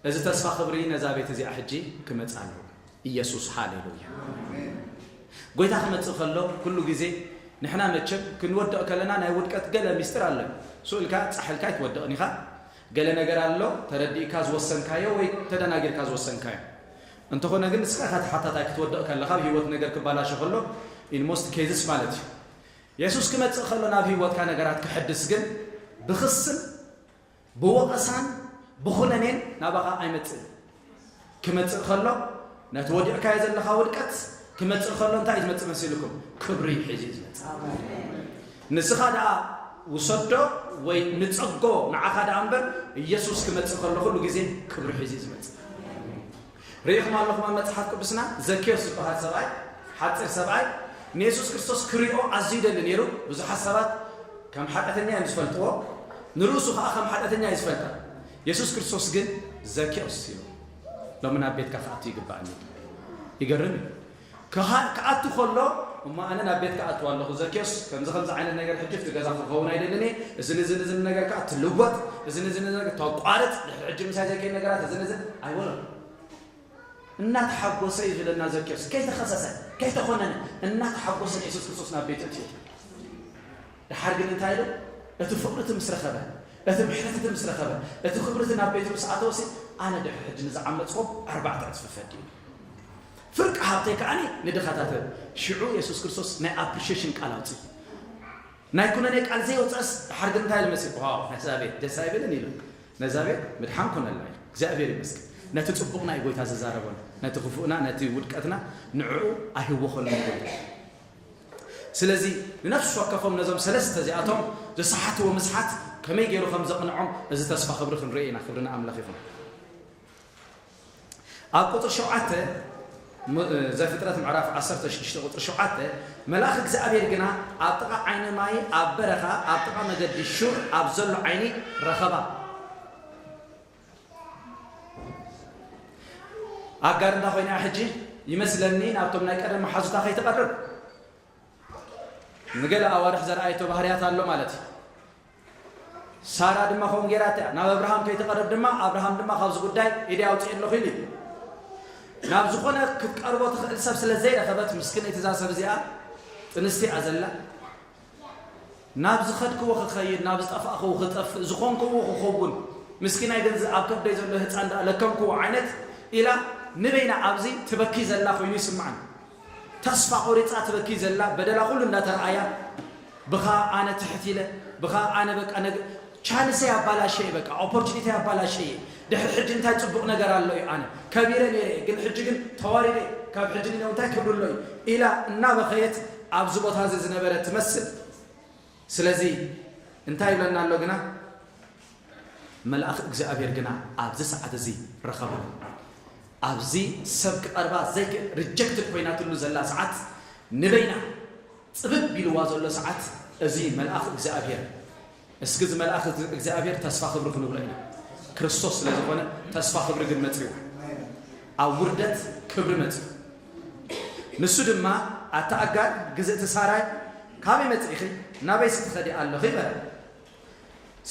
እዚ ተስፋ ክብሪ ነዛ ቤት እዚኣ ሕጂ ክመጽእ ኣለዎ። ኢየሱስ ሃሌሉያ። ጎይታ ክመጽእ ከሎ ኩሉ ግዜ ንሕና መቸም ክንወድቕ ከለና ናይ ውድቀት ገለ ሚስጥር ኣሎ። ስኡ ኢልካ ጻሕ ኢልካ ኣይትወድቕን ኢኻ። ገለ ነገር ኣሎ ተረዲእካ ዝወሰንካዮ ወይ ተደናጊርካ ዝወሰንካዮ። እንተኾነ ግን ንስኻ ኢኻ ተሓታታይ ክትወድቕ ከለኻ ኣብ ህይወት ነገር ክባላሾ ከሎ ኢን ሞስት ኬዝስ ማለት እዩ። የሱስ ክመጽእ ከሎ ናብ ህይወትካ ነገራት ክሕድስ ግን ብኽስን ብወቐሳን ብኹነኔን ናባኻ ኣይመጽእን። ክመጽእ ከሎ ነቲ ወዲቕካዮ ዘለኻ ውድቀት ክመጽእ ከሎ እንታይ እዩ ዝመጽእ መሲልኩም? ክብሪ እዩ ሒዙ እዩ ዝመጽእ። ንስኻ ደኣ ውሰዶ ወይ ንጸጎ ንዓኻ ደኣ እምበር ኢየሱስ ክመጽእ ከሎ ኩሉ ግዜ ክብሪ ሒዙ እዩ ዝመጽእ። ርኢኹም ኣለኹም ኣብ መጽሓፍ ቅዱስና ዘኬዎስ ዝበሃል ሰብኣይ፣ ሓጺር ሰብኣይ፣ ንየሱስ ክርስቶስ ክሪኦ ኣዝዩ ይደሊ ነይሩ። ብዙሓት ሰባት ከም ሓጢኣተኛ እዮም ዝፈልጥዎ፣ ንርእሱ ኸኣ ከም ሓጢኣተኛ እዩ ዝፈልጣ። የሱስ ክርስቶስ ግን ዘኬዎስ ኢሉ፣ ሎሚ ናብ ቤትካ ክኣቱ ይግባኣኒ። ይገርም እዩ። ክሃ-፣ ክኣቱ ከሎ፣ እሞ ኣነ ናብ ቤትካ ኣትዋ ኣለኹ ዘኬዎስ፣ ከምዚ ከምዚ ዓይነት ነገር ሕጂ ኣብቲ ገዛ ክኸውን ኣይደልን እየ፣ እዝን እዝን እዝን ነገር ከኣ ትልወጥ፣ እዝን እዝን ነገር ተቋርጽ፣ ድሕሪ ሕጂ ምሳይ ዘይከይድ ነገራት እዝን እዝን ኣይበሎን። እናተሓጎሰ እዩ ዝብለና ዘኬዎስ። ከይተኸሰሰ፣ ከይተኾነነ፣ እናተሓጎሰ ንየሱስ ክርስቶስ ናብ ቤቱ እትዩ። ደሓር ግን እንታይ ኢሉ? እቲ ፍቕሪ እቲ ምስ ረኸበ፣ እቲ ምሕረት እቲ ምስ ረኸበ፣ እቲ ክብሪ እቲ ናብ ቤቱ ምስ ኣተወሲ፣ ኣነ ድሕሪ ሕጂ ንዝዓመፅኹም ኣርባዕተ ዕፅፊ ፈዲዩ። ፍርቂ ሃብተይ ከዓኒ ንድኻታት። ሽዑ የሱስ ክርስቶስ ናይ ኣፕሪሺዬሽን ቃል ኣውፅእ። ናይ ኩነኔ ቃል ዘይወፀስ ድሓር ግን እንታይ ኢሉ መሲሉ? ዋው፣ ነዛ ቤት ደስ ኣይብልን ኢሉ። ነዛ ቤት ምድሓን ኮነላ ኢሉ። እግዚኣብሔር ይመስገን። ነቲ ጽቡቕ ናይ ጎይታ ዝዛረበሉ፣ ነቲ ክፉእና፣ ነቲ ውድቀትና ንዕኡ ኣይህወኸሉን ጎይታ። ስለዚ ንነፍሲ ወከፎም ነዞም ሰለስተ እዚኣቶም ዝሰሓትዎ ምስሓት ከመይ ገይሩ ከም ዘቕንዖም እዚ ተስፋ ክብሪ ክንርኢ ኢና። ክብሪ ንኣምላኽ ይኹን። ኣብ ቁጽሪ ሸውዓተ፣ ም-፣ ዘፍጥረት ምዕራፍ ዓሰርተ ሽዱሽተ ቁጽሪ ሸውዓተ፣ መልኣኽ እግዚኣብሔር ግና ኣብ ጥቓ ዓይኒ ማይ ኣብ በረኻ ኣብ ጥቓ መገዲ ሹር ኣብ ዘሎ ዓይኒ ረኸባ። ኣጋር እንዳ ኮይና ሕጂ ይመስለኒ ናብቶም ናይ ቀደም መሓዙታ ከይትቐርብ ንገለ ኣዋርሕ ዘርኣየቶ ባህርያት ኣሎ ማለት እዩ። ሳራ ድማ ከምኡ ገይራታ እያ። ናብ ኣብርሃም ከይትቐርብ ድማ ኣብርሃም ድማ ካብዚ ጉዳይ ኢደይ ኣውፅኤ ኣለኹ ኢሉ እዩ። ናብ ዝኾነ ክትቀርቦ ትኽእል ሰብ ስለ ዘይረኸበት ምስክነይቲ እዛ ሰብ እዚኣ ጥንስቲ እያ ዘላ። ናብ ዝኸድክዎ ክኸይድ፣ ናብ ዝጠፋእክዎ ክጠፍእ፣ ዝኾንክዎ ክኸውን፣ ምስኪናይ ግን ኣብ ከብደይ ዘሎ ህፃን ደኣ ለከምክዎ ዓይነት ኢላ ንበይና ኣብዚ ትበኪ ዘላ ኮይኑ ይስምዓኒ። ተስፋ ቆሪፃ ትበኪ ዘላ በደላ ኩሉ እንዳተረኣያ ብኻ ኣነ ትሕት ኢለ ብኻ ኣነ በቃ ነገ ቻንሰይ ኣባላሸየ በቃ ኦፖርቹኒቲ ኣባላሸየ ድሕሪ ሕጂ እንታይ ፅቡቕ ነገር ኣሎ እዩ ኣነ ከቢረ ነይረ እየ ግን ሕጂ ግን ተዋሪደ ካብ ሕጂ ንነው እንታይ ክብሪ ኣሎ እዩ ኢላ እናበኸየት ኣብዚ ቦታ እዚ ዝነበረ ትመስል ስለዚ እንታይ ይብለና ኣሎ ግና መልኣኽ እግዚኣብሔር ግና ኣብዚ ሰዓት እዚ ረኸባ ኣብዚ ሰብ ክቐርባ ዘይክእል ሪጀክትድ ኮይናትሉ ዘላ ሰዓት ንበይና ፅብብ ኢልዋ ዘሎ ሰዓት እዚ መልኣኽ እግዚኣብሔር እስኪ እዚ መልኣኽ እግዚኣብሔር ተስፋ ክብሪ ክንብሎ ኢና ክርስቶስ ስለ ዝኾነ ተስፋ ክብሪ ግን መፅዋ ኣብ ውርደት ክብሪ መፅኡ ንሱ ድማ ኣታ ኣጋር ግዝእቲ ሳራይ ካበይ መፅኢኺ ናበይ ስትኸዲ ኣለኺ በላ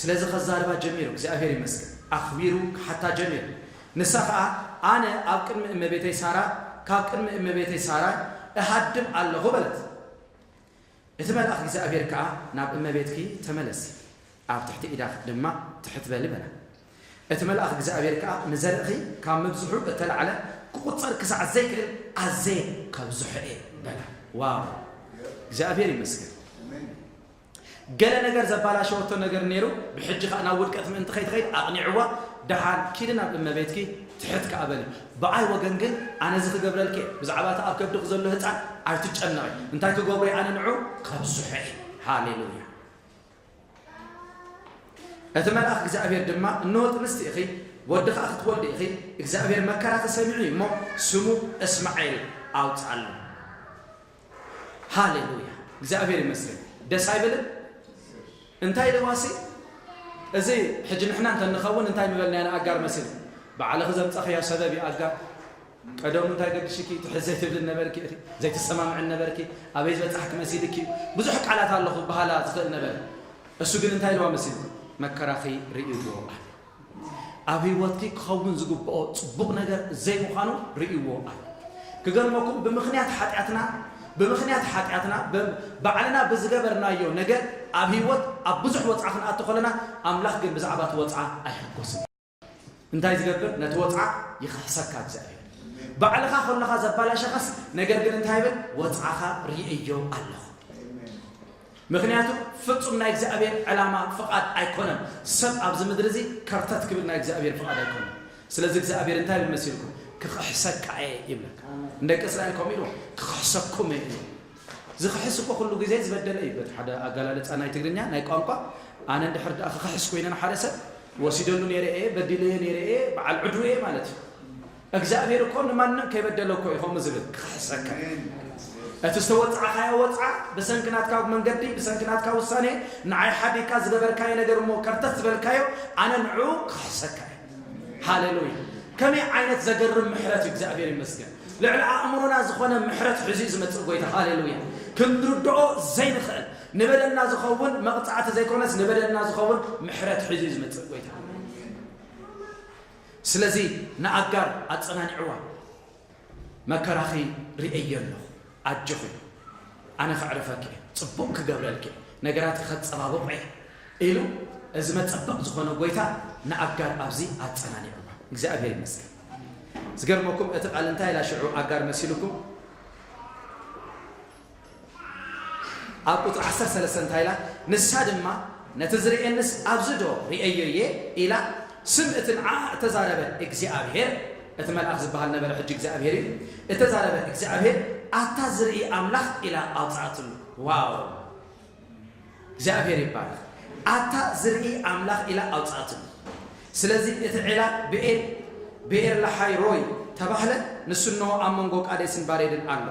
ስለዚ ከዛርባ ጀሚሩ እግዚኣብሔር ይመስገን ኣኽቢሩ ክሓታ ጀሚሩ ንሳ ኸዓ ኣነ ኣብ ቅድሚ እመቤተይ ሳራ ካብ ቅድሚ እመቤተይ ሳራ እሃድም ኣለኹ በለት እቲ መልኣኽ እግዚኣብሔር ከዓ ናብ እመቤትኪ ተመለሲ ኣብ ትሕቲ ኢዳ ድማ ትሕት በሊ በላ እቲ መልኣኽ እግዚኣብሔር ከዓ ንዘርእኺ ካብ ምብዝሑ እተላዕለ ክቁፀር ክሳዕ ዘይክእል ኣዘየ ከብዝሖ እየ በላ ዋው እግዚኣብሔር ይመስገን ገለ ነገር ዘባላሸወቶ ነገር ነይሩ ብሕጂ ከዓ ናብ ውድቀት ምእንቲ ከይትኸይድ ኣቕኒዕዋ ደሓን ኪዲ ናብ እመቤትኪ ትሕት ከዓ በሊ ብዓይ ወገን ግን ኣነ እዚ ክገብረልኪ እየ ብዛዕባ እቲ ኣብ ከብድኺ ዘሎ ህፃን ኣይትጨነቒ እንታይ ክገብሮ እየ ኣነ ንዑ ከብዝሖ እየ ሃሌሉያ እቲ መልኣኽ እግዚኣብሔር ድማ እንሆ ጥንስቲ ኢኺ ወዲ ከዓ ክትወልዲ ኢኺ እግዚኣብሔር መከራኺ ሰሚዑ እዩ እሞ ስሙ እስማኤል ኣውፅኣሉ ሃሌሉያ እግዚኣብሔር ይመስገን ደስ ኣይብልን እንታይ ኢልዋሲ እዚ ሕጂ ንሕና እንተ ንኸውን እንታይ ምበልናዮ ንኣጋር መሲሉ ባዕልኺ ዘምፀኽዮ ሰበብ እዩ ኣጋር ቀደሙ እንታይ ገድሽኪ ትሕት ዘይትብልን ነበርኪ ኢኺ ዘይትሰማምዕን ነበርኪ ኣበይ ዝበፃሕኪ መሲልኪ ብዙሕ ቃላት ኣለኹ በሃላ ዝኽእል ነበረ እሱ ግን እንታይ ኢልዋ መሲሉ መከራኺ ርእይዎ ኣለ ኣብ ህይወትኪ ክኸውን ዝግብኦ ጽቡቕ ነገር ዘይምዃኑ ርእይዎ ኣሎ። ክገርመኩም ብምኽንያት ሓጢኣትና ብምኽንያት ሓጢኣትና ባዕልና ብዝገበርናዮ ነገር ኣብ ህይወት ኣብ ብዙሕ ወጽዓ ክንኣቱ ከለና ኣምላኽ ግን ብዛዕባ እቲ ወጽዓ ኣይሕጎስን። እንታይ ዝገብር ነቲ ወጽዓ ይኽሕሰካ እግዚኣብሔር። ባዕልኻ ከለኻ ዘባላሸኻስ ነገር ግን እንታይ ይብል ወጽዓኻ ርእየዮ ኣለኹ። ምኽንያቱ ፍጹም ናይ እግዚኣብሔር ዕላማ ፍቓድ ኣይኮነን። ሰብ ኣብዚ ምድሪ እዚ ከርተት ክብል ናይ እግዚኣብሔር ፍቓድ ኣይኮነን። ስለዚ እግዚኣብሔር እንታይ ይብል መሲልኩም? ክኽሕሰካ እየ ይብለካ። ንደቂ እስራኤል ከምኡ ኢልዎ ክኽሕሰኩም እየ ኢልዎ። ዝኽሕስ እኮ ኩሉ ግዜ ዝበደለ እዩ። በቲ ሓደ ኣገላልፃ ናይ ትግርኛ ናይ ቋንቋ ኣነ እንድሕር ደኣ ክኽሕስ ኮይነ ንሓደ ሰብ ወሲደሉ ነይረ እየ፣ በዲለዮ ነይረ እየ፣ በዓል ዕድሩ እየ ማለት እዩ። እግዚኣብሔር እኮ ንማንም ከይበደለ እኮ እዩ ከምኡ ዝብል ክኽሕሰካ። እቲ ዝተወፅዓኻዮ ወፅዓ ብሰንኪ ናትካ መንገዲ ብሰንኪ ናትካ ውሳኔ ንዓይ ሓዲግካ ዝገበርካዮ ነገር እሞ ከርተት ዝበልካዮ ኣነ ንዕኡ ክኽሕሰካ እየ። ሃሌሉያ! ከመይ ዓይነት ዘገርም ምሕረት እዩ እግዚኣብሔር ይመስገን። ልዕሊ ኣእምሮና ዝኾነ ምሕረት ሒዙ እዩ ዝመፅእ ጎይታ ሃሌሉያ። ክንርድኦ ዘይንኽእል ንበደልና ዝኸውን መቕፃዕቲ ዘይኮነስ ንበደልና ዝኸውን ምሕረት ሒዙ እዩ ዝመፅእ ጎይታ። ስለዚ ንኣጋር ኣፀናኒዕዋ። መከራኺ ርእየዮ ኣለኹ፣ ኣጆኺ፣ ኣነ ከዕርፈኪ እየ፣ ፅቡቕ ክገብረልኪ እየ፣ ነገራትኪ ከፀባብቖ እየ ኢሉ እዚ መጸበቕ ዝኾነ ጎይታ ንኣጋር ኣብዚ ኣጸናኒዑዋ። እግዚኣብሔር ይመስገን። ዝገርመኩም እቲ ቃል እንታይ ኢላ ሽዑ ኣጋር መሲልኩም? ኣብ ቁጽሪ ዓሰርተ ሰለስተ እንታይ ኢላ? ንሳ ድማ ነቲ ዝርእየንስ ኣብዚ ዶ ርእየዮ እየ ኢላ ስም እቲ ንዓኣ እተዛረበ እግዚኣብሔር፣ እቲ መልኣኽ ዝበሃል ነበረ፣ ሕጂ እግዚኣብሔር እዩ፣ እተዛረበ እግዚኣብሔር ኣታ ዝርኢ ኣምላኽ ኢላ ኣውጽኣትሉ። ዋው! እግዚኣብሔር ይባረኽ። ኣታ ዝርኢ ኣምላኽ ኢላ ኣውፅኣትሉ። ስለዚ እቲ ዒላ ብኤል ብኤር ለሓይ ሮይ ተባህለ። ንሱ እንሆ ኣብ መንጎ ቃዴስን ባሬድን ኣሎ።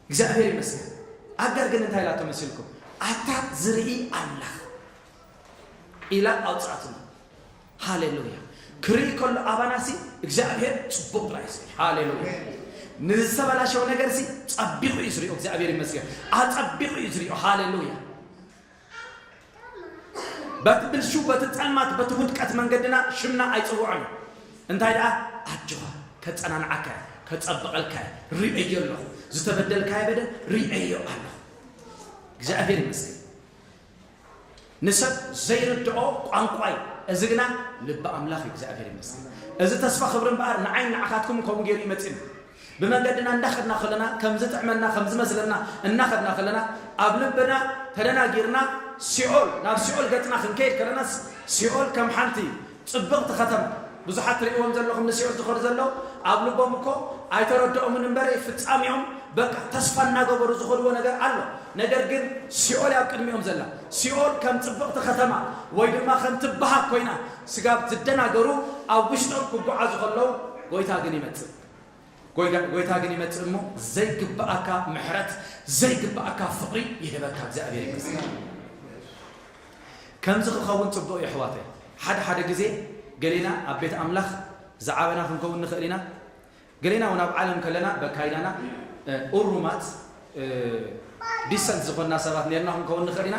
እግዚኣብሔር ይመስገን። ኣጋር ግን እንታይ ኢላ ተመሲልኩም? ኣታ ዝርኢ ኣምላኽ ኢላ ኣውፅኣትሉ። ሃሌሉያ። ክርኢ ከሎ ኣባናሲ እግዚኣብሔር ጽቡቕ ጥራይ እዩ። ሃሌሉያ። ንዝተበላሸው ነገርሲ ጸቢቑ እዩ ዝሪኦ። እግዚኣብሔር ይመስገን። ኣጸቢቑ እዩ ዝሪኦ። ሃሌሉያ። በቲ ብልሹ፣ በቲ ጸልማት፣ በቲ ውድቀት መንገድና ሽምና ኣይጽውዖን። እንታይ ደኣ ኣጆኻ፣ ከጸናንዓካ፣ ከጸብቐልካ ርእየ ኣለኹ። ዝተበደልካዮ በደል ርእየዮ ኣለኹ። እግዚኣብሔር ይመስገን። ንሰብ ዘይርድኦ ቋንቋ እዩ። እዚ ግና ልቢ ኣምላኽ እዩ። እግዚኣብሔር ይመስገን። እዚ ተስፋ ክብሪ እምበኣር ንዓይን ንዓኻትኩም ከምኡ ገይሩ ይመጽእና። ብመንገድና እንዳኸድና ከለና፣ ከም ዝጥዕመና፣ ከም ዝመስለና እናኸድና ከለና፣ ኣብ ልብና ተደናጊርና፣ ሲኦል፣ ናብ ሲኦል ገጽና ክንከይድ ከለናስ፣ ሲኦል ከም ሓንቲ ጽብቕቲ ከተማ፣ ብዙሓት ትርእይዎም ዘለኹም ንሲኦል ዝኸዱ ዘለዉ፣ ኣብ ልቦም እኮ ኣይተረድኦምን እምበር፣ ፍጻሜኦም በቃ ተስፋ እናገበሩ ዝኸድዎ ነገር ኣሎ። ነገር ግን ሲኦል ኣብ ቅድሚኦም ዘላ፣ ሲኦል ከም ጽብቕቲ ከተማ ወይ ድማ ከም ትበሃግ ኮይና ስጋብ ዝደናገሩ፣ ኣብ ውሽጦም ክጓዓዙ ከለዉ፣ ጎይታ ግን ይመጽእ። ጎይታ፣ ጎይታ ግን ይመጽእ እሞ ዘይግብኣካ ምሕረት፣ ዘይግብኣካ ፍቕሪ ይህበካ። እግዚኣብሔር ይመስገን። ከምዚ ክኸውን ጽቡቕ እዩ ኣሕዋተይ። ሓደ ሓደ ግዜ ገሌና ኣብ ቤት ኣምላኽ ዝዓበና ክንከውን ንኽእል ኢና። ገሌና እውን ኣብ ዓለም ከለና በካይዳና፣ እ፣ እሩማት፣ እ፣ ዲሰንት ዝኾንና ሰባት ነርና ክንከውን ንኽእል ኢና።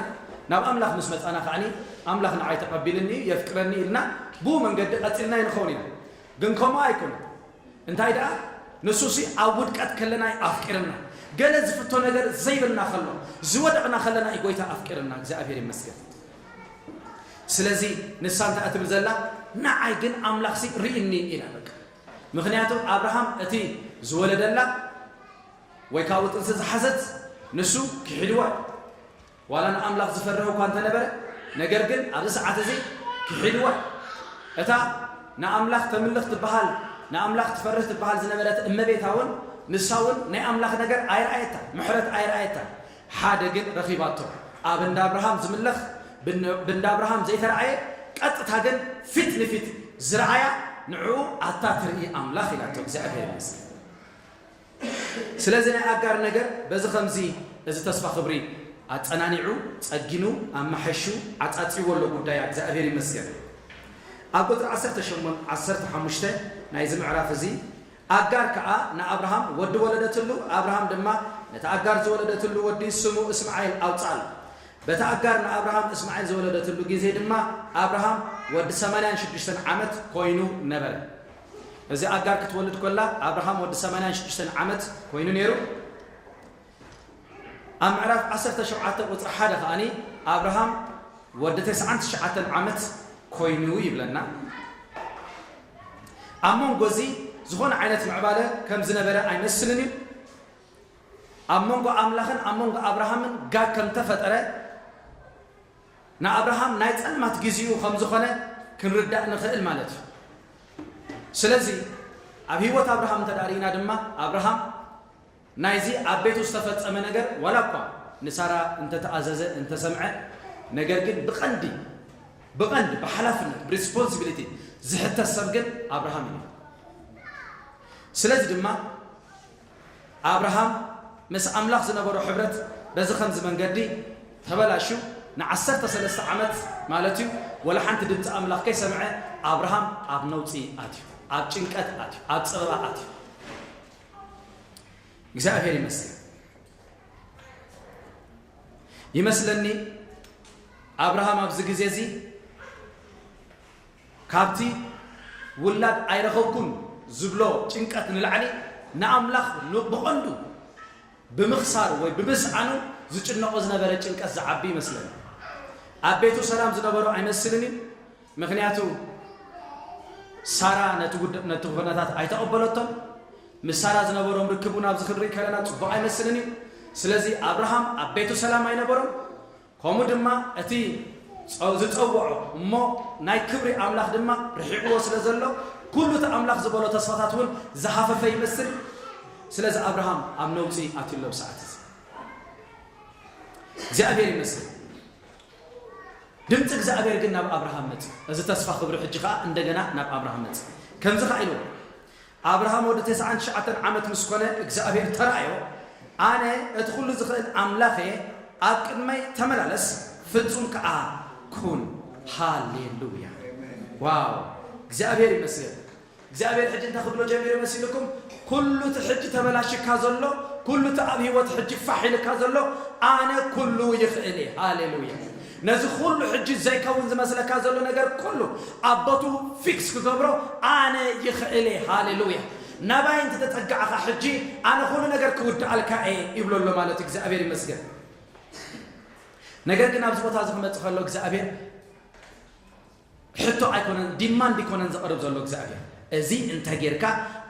ናብ ኣምላኽ ምስ መጻና ከዓኒ ኣምላኽ ንዓይ ተቐቢልኒ፣ የፍቅረኒ ኢልና ብኡ መንገዲ ቀጺልና ንኸውን ኢና። ግን ከምኡ ኣይኮነን። እንታይ ደኣ ንሱሲ ኣብ ውድቀት ከለና እዩ ኣፍቂርና። ገለ ዝፍቶ ነገር ዘይብልና ከሎ፣ ዝወደቕና ከለና እዩ ጎይታ ኣፍቂርና። እግዚኣብሔር ይመስገን። ስለዚ ንሳ እንታይ እትብል ዘላ? ንዓይ ግን ኣምላኽሲ ርእኒ ኢላ በቃ። ምኽንያቱ ኣብርሃም እቲ ዝወለደላ ወይ ካብኡ ጥንሲ ዝሓዘት ንሱ ክሒድዋ እዩ። ዋላ ንኣምላኽ ዝፈርህ እኳ እንተነበረ፣ ነገር ግን ኣብዚ ሰዓት እዚ ክሒድዋ እዩ። እታ ንኣምላኽ ተምልኽ ትበሃል፣ ንኣምላኽ ትፈርህ ትበሃል ዝነበረት እመቤታ እውን፣ ንሳ እውን ናይ ኣምላኽ ነገር ኣይረኣየታ፣ ምሕረት ኣይረኣየታ። ሓደ ግን ረኺባቶ። ኣብ እንዳ ኣብርሃም ዝምለኽ፣ ብን-፣ ብንዳ ኣብርሃም ዘይተረኣየ፣ ቀጥታ ግን ፊት ንፊት ዝረኣያ፣ ንዕኡ ኣታ ትርኢ ኣምላኽ ኢላቶ። እግዚኣብሔር ይመስገን። ስለዚ ናይ ኣጋር ነገር በዚ ኸምዚ እዚ ተስፋ ክብሪ ኣጸናኒዑ፣ ጸጊኑ፣ ኣመሐሹ፣ ዓጻጺዎ ኣሎ ጉዳያ። እግዚኣብሔር ይመስገን። ኣብ ቁጽሪ ዓሰርተ ሸሞንተ፣ ዓሰርተ ሓሙሽተ ናይዚ ምዕራፍ እዚ፣ ኣጋር ከኣ ንኣብርሃም ወዲ ወለደትሉ፣ ኣብርሃም ድማ ነቲ ኣጋር ዝወለደትሉ ወዲ ስሙ እስማኤል ኣውጽኣሉ። በቲ ኣጋር ንኣብርሃም እስማኤል ዝወለደትሉ ግዜ ድማ ኣብርሃም ወዲ ሰማንያን ሽዱሽተን ዓመት ኮይኑ ነበረ። እዚ ኣጋር ክትወልድ ከላ ኣብርሃም ወዲ ሰማንያን ሽዱሽተን ዓመት ኮይኑ ነይሩ። ኣብ ምዕራፍ ዓሰርተ ሸውዓተ ቁጽሪ ሓደ ከኣኒ ኣብርሃም ወዲ ተስዓን ትሽዓተን ዓመት ኮይኑ ይብለና። ኣብ መንጎ እዚ ዝኾነ ዓይነት ምዕባለ ከም ዝነበረ ኣይመስልን እዩ። ኣብ መንጎ ኣምላኽን ኣብ መንጎ ኣብርሃምን ጋግ ከም ተፈጠረ ንኣብርሃም ናይ ጸልማት ግዜኡ ከም ዝኾነ ክንርዳእ ንኽእል ማለት እዩ። ስለዚ ኣብ ህይወት ኣብርሃም እንተ ደኣ ርኢና ድማ ኣብርሃም ናይዚ ኣብ ቤቱ ዝተፈጸመ ነገር ዋላ እኳ ንሳራ እንተተኣዘዘ፣ እንተሰምዐ፣ ነገር ግን ብቐንዲ፣ ብቐንዲ ብሓላፍነት፣ ብሪስፖንሲቢሊቲ ዝሕተት ሰብ ግን ኣብርሃም እዩ። ስለዚ ድማ ኣብርሃም ምስ ኣምላኽ ዝነበሮ ሕብረት በዚ ከምዚ መንገዲ ተበላሽዩ፣ ንዓሰርተ ሰለስተ ዓመት ማለት እዩ፣ ወላ ሓንቲ ድምፂ ኣምላኽ ከይሰምዐ ኣብርሃም ኣብ ነውፂ ኣትዩ፣ ኣብ ጭንቀት ኣትዩ፣ ኣብ ፀበባ ኣትዩ። እግዚኣብሔር ይመስገን። ይመስለኒ ኣብርሃም ኣብዚ ግዜ እዚ ካብቲ ውላድ ኣይረኸብኩን ዝብሎ ጭንቀት ንላዕሊ ንኣምላኽ ን-፣ ብቐንዱ ብምኽሳሩ ወይ ብምስኣኑ ዝጭነቖ ዝነበረ ጭንቀት ዝዓቢ ይመስለኒ። ኣብ ቤቱ ሰላም ዝነበሮ ኣይመስልን እዩ። ምኽንያቱ ሳራ ነቲ ጉድ-፣ ነቲ ኩነታት ኣይተቐበለቶን። ምስ ሳራ ዝነበሮም ርክብ እውን ኣብዚ ክንርኢ ከለና ጽቡቕ ኣይመስልን እዩ። ስለዚ ኣብርሃም ኣብ ቤቱ ሰላም ኣይነበሮን። ከምኡ ድማ እቲ ጸ-፣ ዝጸውዖ እሞ ናይ ክብሪ ኣምላኽ ድማ ርሒቕዎ ስለ ዘሎ፣ ኩሉ እቲ ኣምላኽ ዝበሎ ተስፋታት እውን ዝሃፈፈ ይመስል። ስለዚ ኣብርሃም ኣብ ነውጺ ኣትዩ ኣሎ ብሰዓት እዚ። እግዚኣብሔር ይመስገን። ድምፂ እግዚኣብሔር ግን ናብ ኣብርሃም መጽእ። እዚ ተስፋ ክብሪ ሕጂ ኸዓ እንደገና ናብ ኣብርሃም መጽእ። ከምዚ ኸዓ ኢሉ ኣብርሃም ወዲ ተስዓን ትሽዓተን ዓመት ምስ ኮነ እግዚኣብሔር ተራእዮ፣ ኣነ እቲ ኩሉ ዝኽእል ኣምላኽ እየ፣ ኣብ ቅድመይ ተመላለስ፣ ፍጹም ከኣ ኩን። ሃሌሉያ! ዋው! እግዚኣብሔር ይመስገን። እግዚኣብሔር ሕጂ እንታይ ክብሎ ጀሚሩ መሲልኩም? ኩሉ እቲ ሕጂ ተበላሽካ ዘሎ፣ ኩሉ እቲ ኣብ ህይወት ሕጂ ፋሕ ኢልካ ዘሎ፣ ኣነ ኩሉ ይኽእል እየ። ሃሌሉያ! ነዚ ኩሉ ሕጂ ዘይከውን ዝመስለካ ዘሎ ነገር ኩሉ ኣብ ቦትኡ ፊክስ ክገብሮ ኣነ ይኽእል እየ። ሃሌሉያ! ናባይ እንተተጸጋዕኻ ሕጂ ኣነ ኩሉ ነገር ክውድኣልካ እየ ይብሎ ኣሎ ማለት እዩ። እግዚኣብሔር ይመስገን። ነገር ግን ኣብዚ ቦታ እዚ ክመጽእ ከሎ እግዚኣብሔር ሕቶ ኣይኮነን፣ ዲማንድ ኣይኮነን ዘቕርብ ዘሎ እግዚኣብሔር። እዚ እንተ ጌርካ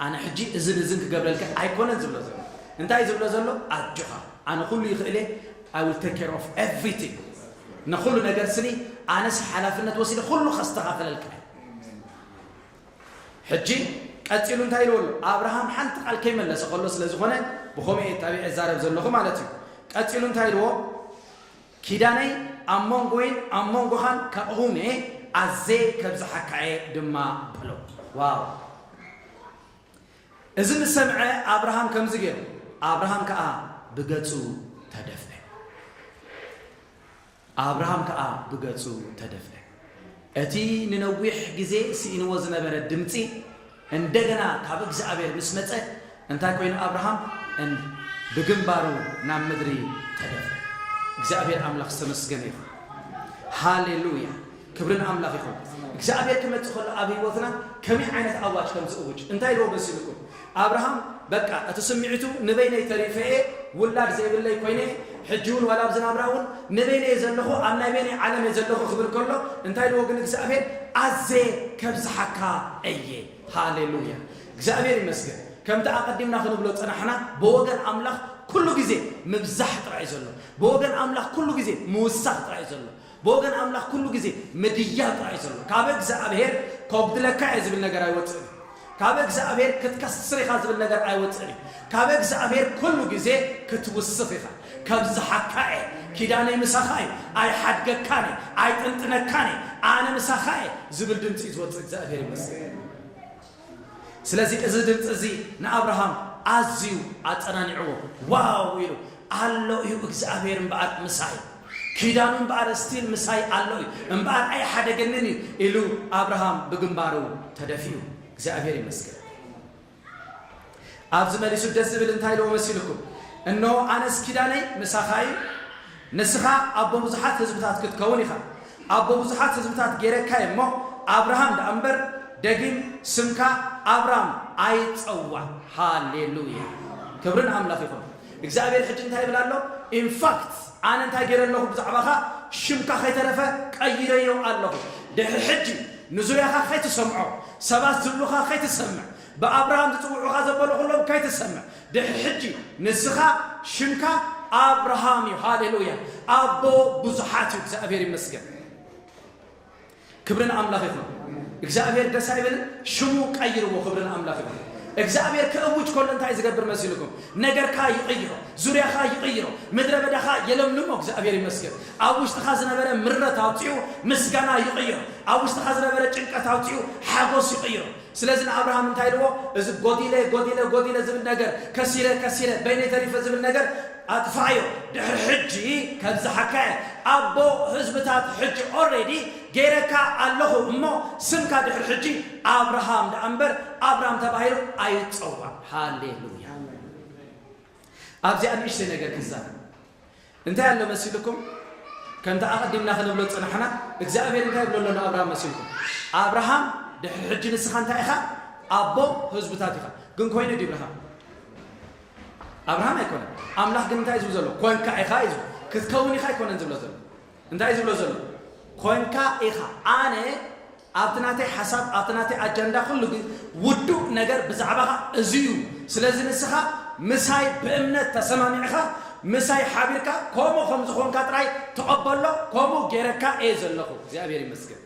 ኣነ ሕጂ እዝን እዝን ክገብረልካ ኣይኮነን ዝብሎ ዘሎ። እንታይ ዝብሎ ዘሎ? ኣጆኻ፣ ኣነ ኩሉ ይኽእል እየ፣ I will take care of everything። ንኹሉ ነገር ስኒ ኣነስ ሓላፍነት ወሲደ ኩሉ ከስተኻኽለልካ እየ። ሕጂ ቀጺሉ እንታይ ኢልዎ ኣሎ? ኣብርሃም ሓንቲ ቃል ከይመለሰ ከሎ ስለ ዝኾነ ብኸምኡ እየ ጣቢዐ እዛረብ ዘለኹ ማለት እዩ። ቀጺሉ እንታይ ኢልዎ? ኪዳነይ ኣብ መንጎይን ኣብ መንጎኻን ከቕውም እየ፣ ኣዜ ከብዝሓካ እየ ድማ በሎ። ዋው! እዚ ምስ ሰምዐ ኣብርሃም ከምዚ ገይሩ፣ ኣብርሃም ከኣ ብገጹ ተደፍአ። ኣብርሃም ከኣ ብገጹ ተደፍአ። እቲ ንነዊሕ ግዜ ስኢንዎ ዝነበረ ድምጺ እንደገና ካብ እግዚኣብሔር ምስ መጸ፣ እንታይ ኮይኑ ኣብርሃም? እን-፣ ብግንባሩ ናብ ምድሪ ተደፍአ። እግዚኣብሔር ኣምላኽ ዝተመስገነ ይኹን። ሃሌሉያ! ክብሪ ንኣምላኽ ይኹን። እግዚኣብሔር ክመጽእ ከሎ ኣብ ህይወትና ከመይ ዓይነት ኣዋጅ ከም ዝእውጅ እንታይ ኢልዎ መሲልኩም? ኣብርሃም በቃ እቲ ስምዒቱ ንበይነይ ተሪፈ እየ፣ ውላድ ዘይብለይ ኮይነ፣ ሕጂ እውን ዋላ ኣብዚ ናብራ እውን ንበይነይ ዘለኹ፣ ኣብ ናይ በይነይ ዓለም እየ ዘለኹ ክብል ከሎ እንታይ ኢልዎ ግን እግዚኣብሔር? ኣዜ ከብዝሓካ እየ። ሃሌሉያ! እግዚኣብሔር ይመስገን። ከምቲ ኣቐዲምና ክንብሎ ጸናሕና፣ ብወገን ኣምላኽ ኩሉ ግዜ ምብዛሕ ጥራይ እዩ ዘሎ። ብወገን ኣምላኽ ኩሉ ግዜ ምውሳኽ ጥራይ እዩ ዘሎ። ብወገን ኣምላኽ ኩሉ ግዜ ምድያብ ጥራይ እዩ ዘሎ። ካብ እግዚኣብሔር ከጉድለካ እየ ዝብል ነገር ኣይወጽእን እዩ። ካብ እግዚኣብሔር ክትከስር ኢኻ ዝብል ነገር ኣይወጽእን እዩ። ካብ እግዚኣብሔር ኩሉ ግዜ ክትውስኽ ኢኻ። ከብዝሓካ እየ። ኪዳነይ ምሳኻ እዩ። ኣይሓድገካን እየ። ኣይጥንጥነካን እየ። ኣነ ምሳኻ እየ ዝብል ድምፂ እዩ ዝወፅእ። እግዚኣብሔር ይመስገን። ስለዚ እዚ ድምፂ እዚ ንኣብርሃም ኣዝዩ ኣጸናኒዕዎ። ዋው ኢሉ፣ ኣሎ እዩ እግዚኣብሔር እምበኣር ምሳይ፣ ኪዳኑ እምበኣር ስቲል ምሳይ ኣሎ እዩ እምበኣር ኣይሓደገንን እዩ ኢሉ ኣብርሃም ብግንባሩ ተደፊኡ። እግዚኣብሔር ይመስገን። ኣብዚ መሊሱ ደስ ዝብል እንታይ ኢልዎ መሲልኩም? እነሆ ኣነስ ኪዳነይ ምሳኻ እዩ፣ ንስኻ ኣቦ ብዙሓት ህዝብታት ክትከውን ኢኻ። ኣቦ ብዙሓት ህዝብታት ገይረካ እየ እሞ ኣብርሃም ደኣ እምበር ደጊም ስምካ ኣብራም ኣይጸዋዕ። ሃሌሉያ! ክብሪ ንኣምላኽ ይኹን። እግዚኣብሔር ሕጂ እንታይ ይብል ኣሎ? ኢንፋክት ኣነ እንታይ ገይረ ኣለኹ? ብዛዕባኻ ሽምካ ከይተረፈ ቀይረዮ ኣለኹ። ድሕሪ ሕጂ ንዙርያኻ ከይትሰምዖ፣ ሰባት ዝብሉኻ ከይትሰምዕ፣ ብኣብርሃም ዝጽውዑኻ ዘበሉ ኩሎም ከይትሰምዕ። ድሕሪ ሕጂ ንስኻ ሽምካ ኣብርሃም እዩ። ሃሌሉያ! ኣቦ ብዙሓት እዩ። እግዚኣብሔር ይመስገን። ክብሪ ንኣምላኽ ይኹን። እግዚኣብሔር ደስ ኣይበልን? ሽሙ ቀይርዎ። ክብሪ ንኣምላኽ ይኹን። እግዚኣብሔር ክእውጅ ከሎ እንታይ ዝገብር መሲልኩም? ነገርካ ይቕይሮ፣ ዙርያኻ ይቕይሮ፣ ምድረ በዳኻ የለምልሞ። እግዚኣብሔር ይመስገን። ኣብ ውሽጥኻ ዝነበረ ምረት ኣውፂኡ ምስጋና ይቕይሮ። ኣብ ውሽጥኻ ዝነበረ ጭንቀት ኣውፂኡ ሓጎስ ይቕይሮ። ስለዚ ንኣብርሃም እንታይ ኢልዎ? እዚ ጎዲለ፣ ጎዲለ፣ ጎዲለ ዝብል ነገር፣ ከሲረ፣ ከሲረ፣ በይነይ ተሪፈ ዝብል ነገር ኣጥፋዮ። ድሕሪ ሕጂ ከብዝሓካ እየ። ኣቦ ህዝብታት ሕጂ ኦልሬዲ ገይረካ ኣለኹ እሞ ስምካ ድሕሪ ሕጂ ኣብርሃም ደኣ እምበር ኣብራም ተባሂሉ ኣይጸዋዕ። ሃሌሉያ። ኣብዚኣ ንእሽተይ ነገር ክዛረብ። እንታይ ኣሎ መሲልኩም? ከምቲ ኣቐዲምና ክንብሎ ዝጸናሕና፣ እግዚኣብሔር እንታይ ይብሎ ኣሎ ንኣብርሃም መሲልኩም? ኣብርሃም፣ ድሕሪ ሕጂ ንስኻ እንታይ ኢኻ? ኣቦ ህዝብታት ኢኻ። ግን ኮይኑ ድዩ ኣብርሃም? ኣብርሃም ኣይኮነን። ኣምላኽ ግን እንታይ እዩ ዝብሎ ዘሎ? ኮንካ ኢኻ እዩ ዝብሎ። ክትከውን ኢኻ ኣይኮነን ዝብሎ ዘሎ። እንታይ እዩ ዝብሎ ዘሎ? ኮንካ ኢኻ። ኣነ ኣብቲ ናተይ ሓሳብ፣ ኣብቲ ናተይ ኣጀንዳ ኩሉ ግዜ ውዱእ ነገር ብዛዕባኻ እዚ እዩ። ስለዚ ንስኻ ምሳይ ብእምነት ተሰማሚዕኻ፣ ምሳይ ሓቢርካ፣ ከምኡ ከም ዝኾንካ ጥራይ ተቐበሎ። ከምኡ ገይረካ እየ ዘለኹ። እግዚኣብሔር ይመስገን።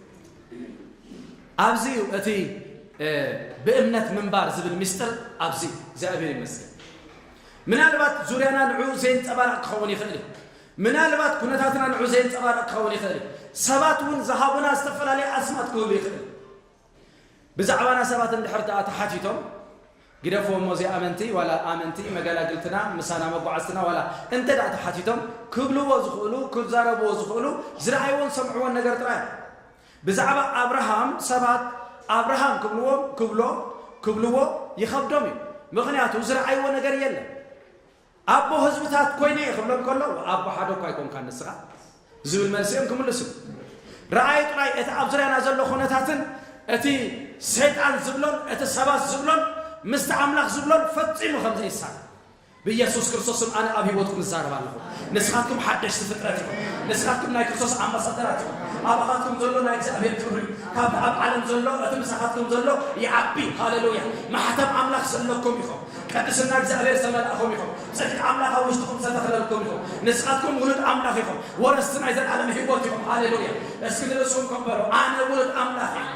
ኣብዚ እዩ እቲ፣ እ፣ ብእምነት ምንባር ዝብል ምስጢር ኣብዚ እዩ። እግዚኣብሔር ይመስገን። ምናልባት ዙርያና ንዕኡ ዘየንጸባርቕ ክኸውን ይኽእል እዩ። ምናልባት ኩነታትና ንዕኡ ዘየንጸባርቕ ክኸውን ይኽእል እዩ። ሰባት እውን ዝሃቡና ዝተፈላለየ ኣስማት ክህሉ ይኽእል እዩ። ብዛዕባና ሰባት እንድሕር ደኣ ተሓቲቶም፣ ግደፍዎ እሞ ዘይኣመንቲ ዋላ ኣመንቲ፣ መገላግልትና፣ ምሳና መጓዓዝትና ዋላ እንተ ደኣ ተሓቲቶም፣ ክብልዎ ዝኽእሉ፣ ክዛረብዎ ዝኽእሉ፣ ዝረኣይዎን ዝሰምዕዎን ነገር ጥራይ። ብዛዕባ ኣብርሃም ሰባት ኣብርሃም ክብልዎም፣ ክብሎ፣ ክብልዎ ይኸብዶም እዩ። ምኽንያቱ ዝረኣይዎ ነገር የለን። ኣቦ ህዝብታት ኮይነ እየ ክብሎም ከሎ፣ ኣቦ ሓደ እኳ ኣይኮንካን ንስኻ ዝብል መልሲ እዮም ክምልሱ። ረኣዩ ጥራይ እቲ ኣብ ዙርያና ዘሎ ኩነታትን እቲ ሰይጣን ዝብሎን እቲ ሰባት ዝብሎን ምስቲ ኣምላኽ ዝብሎን ፈጺሙ ከም ዘይሳነ። ብኢየሱስ ክርስቶስ ስም ኣነ ኣብ ህይወትኩም እዛረብ ኣለኹ። ንስኻትኩም ሓደሽቲ ፍጥረት ኢኹም። ንስኻትኩም ናይ ክርስቶስ ኣምባሳደራት ኢኹም። ኣባኻትኩም ዘሎ ናይ እግዚኣብሔር ክብሪ ካብቲ ኣብ ዓለም ዘሎ፣ እቲ ምሳኻትኩም ዘሎ ይዓቢ። ሃሌሉያ። ማሕተም ኣምላኽ ዘለኩም ኢኹም። ቅድስና እግዚኣብሔር ዝተመልኣኹም ኢኹም። ጽድቂ ኣምላኽ ኣብ ውሽጥኹም ዝተተኽለልኩም ኢኹም። ንስኻትኩም ውሉድ ኣምላኽ ኢኹም። ወረስቲ ናይ ዘላለም ህይወት ኢኹም። ሃሌሉያ። እስኪ ንርእስኹም ከበሩ። ኣነ ውሉድ ኣምላኽ እየ።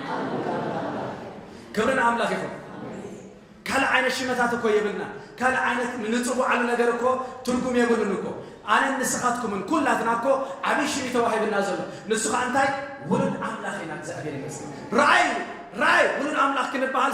ክብሪ ንኣምላኽ ይኹን። ካልእ ዓይነት ሽመታት እኮ የብልና። ካልእ ዓይነት ንጽውዓሉ ነገር እኮ ትርጉም የብሉን እኮ። ኣነን ንስኻትኩምን ኩላትና እኮ ዓብዪ ሽም እዩ ተዋሂብና ዘሎ። ንሱ ኸኣ እንታይ? ውሉድ ኣምላኽ ኢና። እግዚኣብሔር ይመስገን። ራእይ፣ ራእይ ውሉድ ኣምላኽ ክንበሃል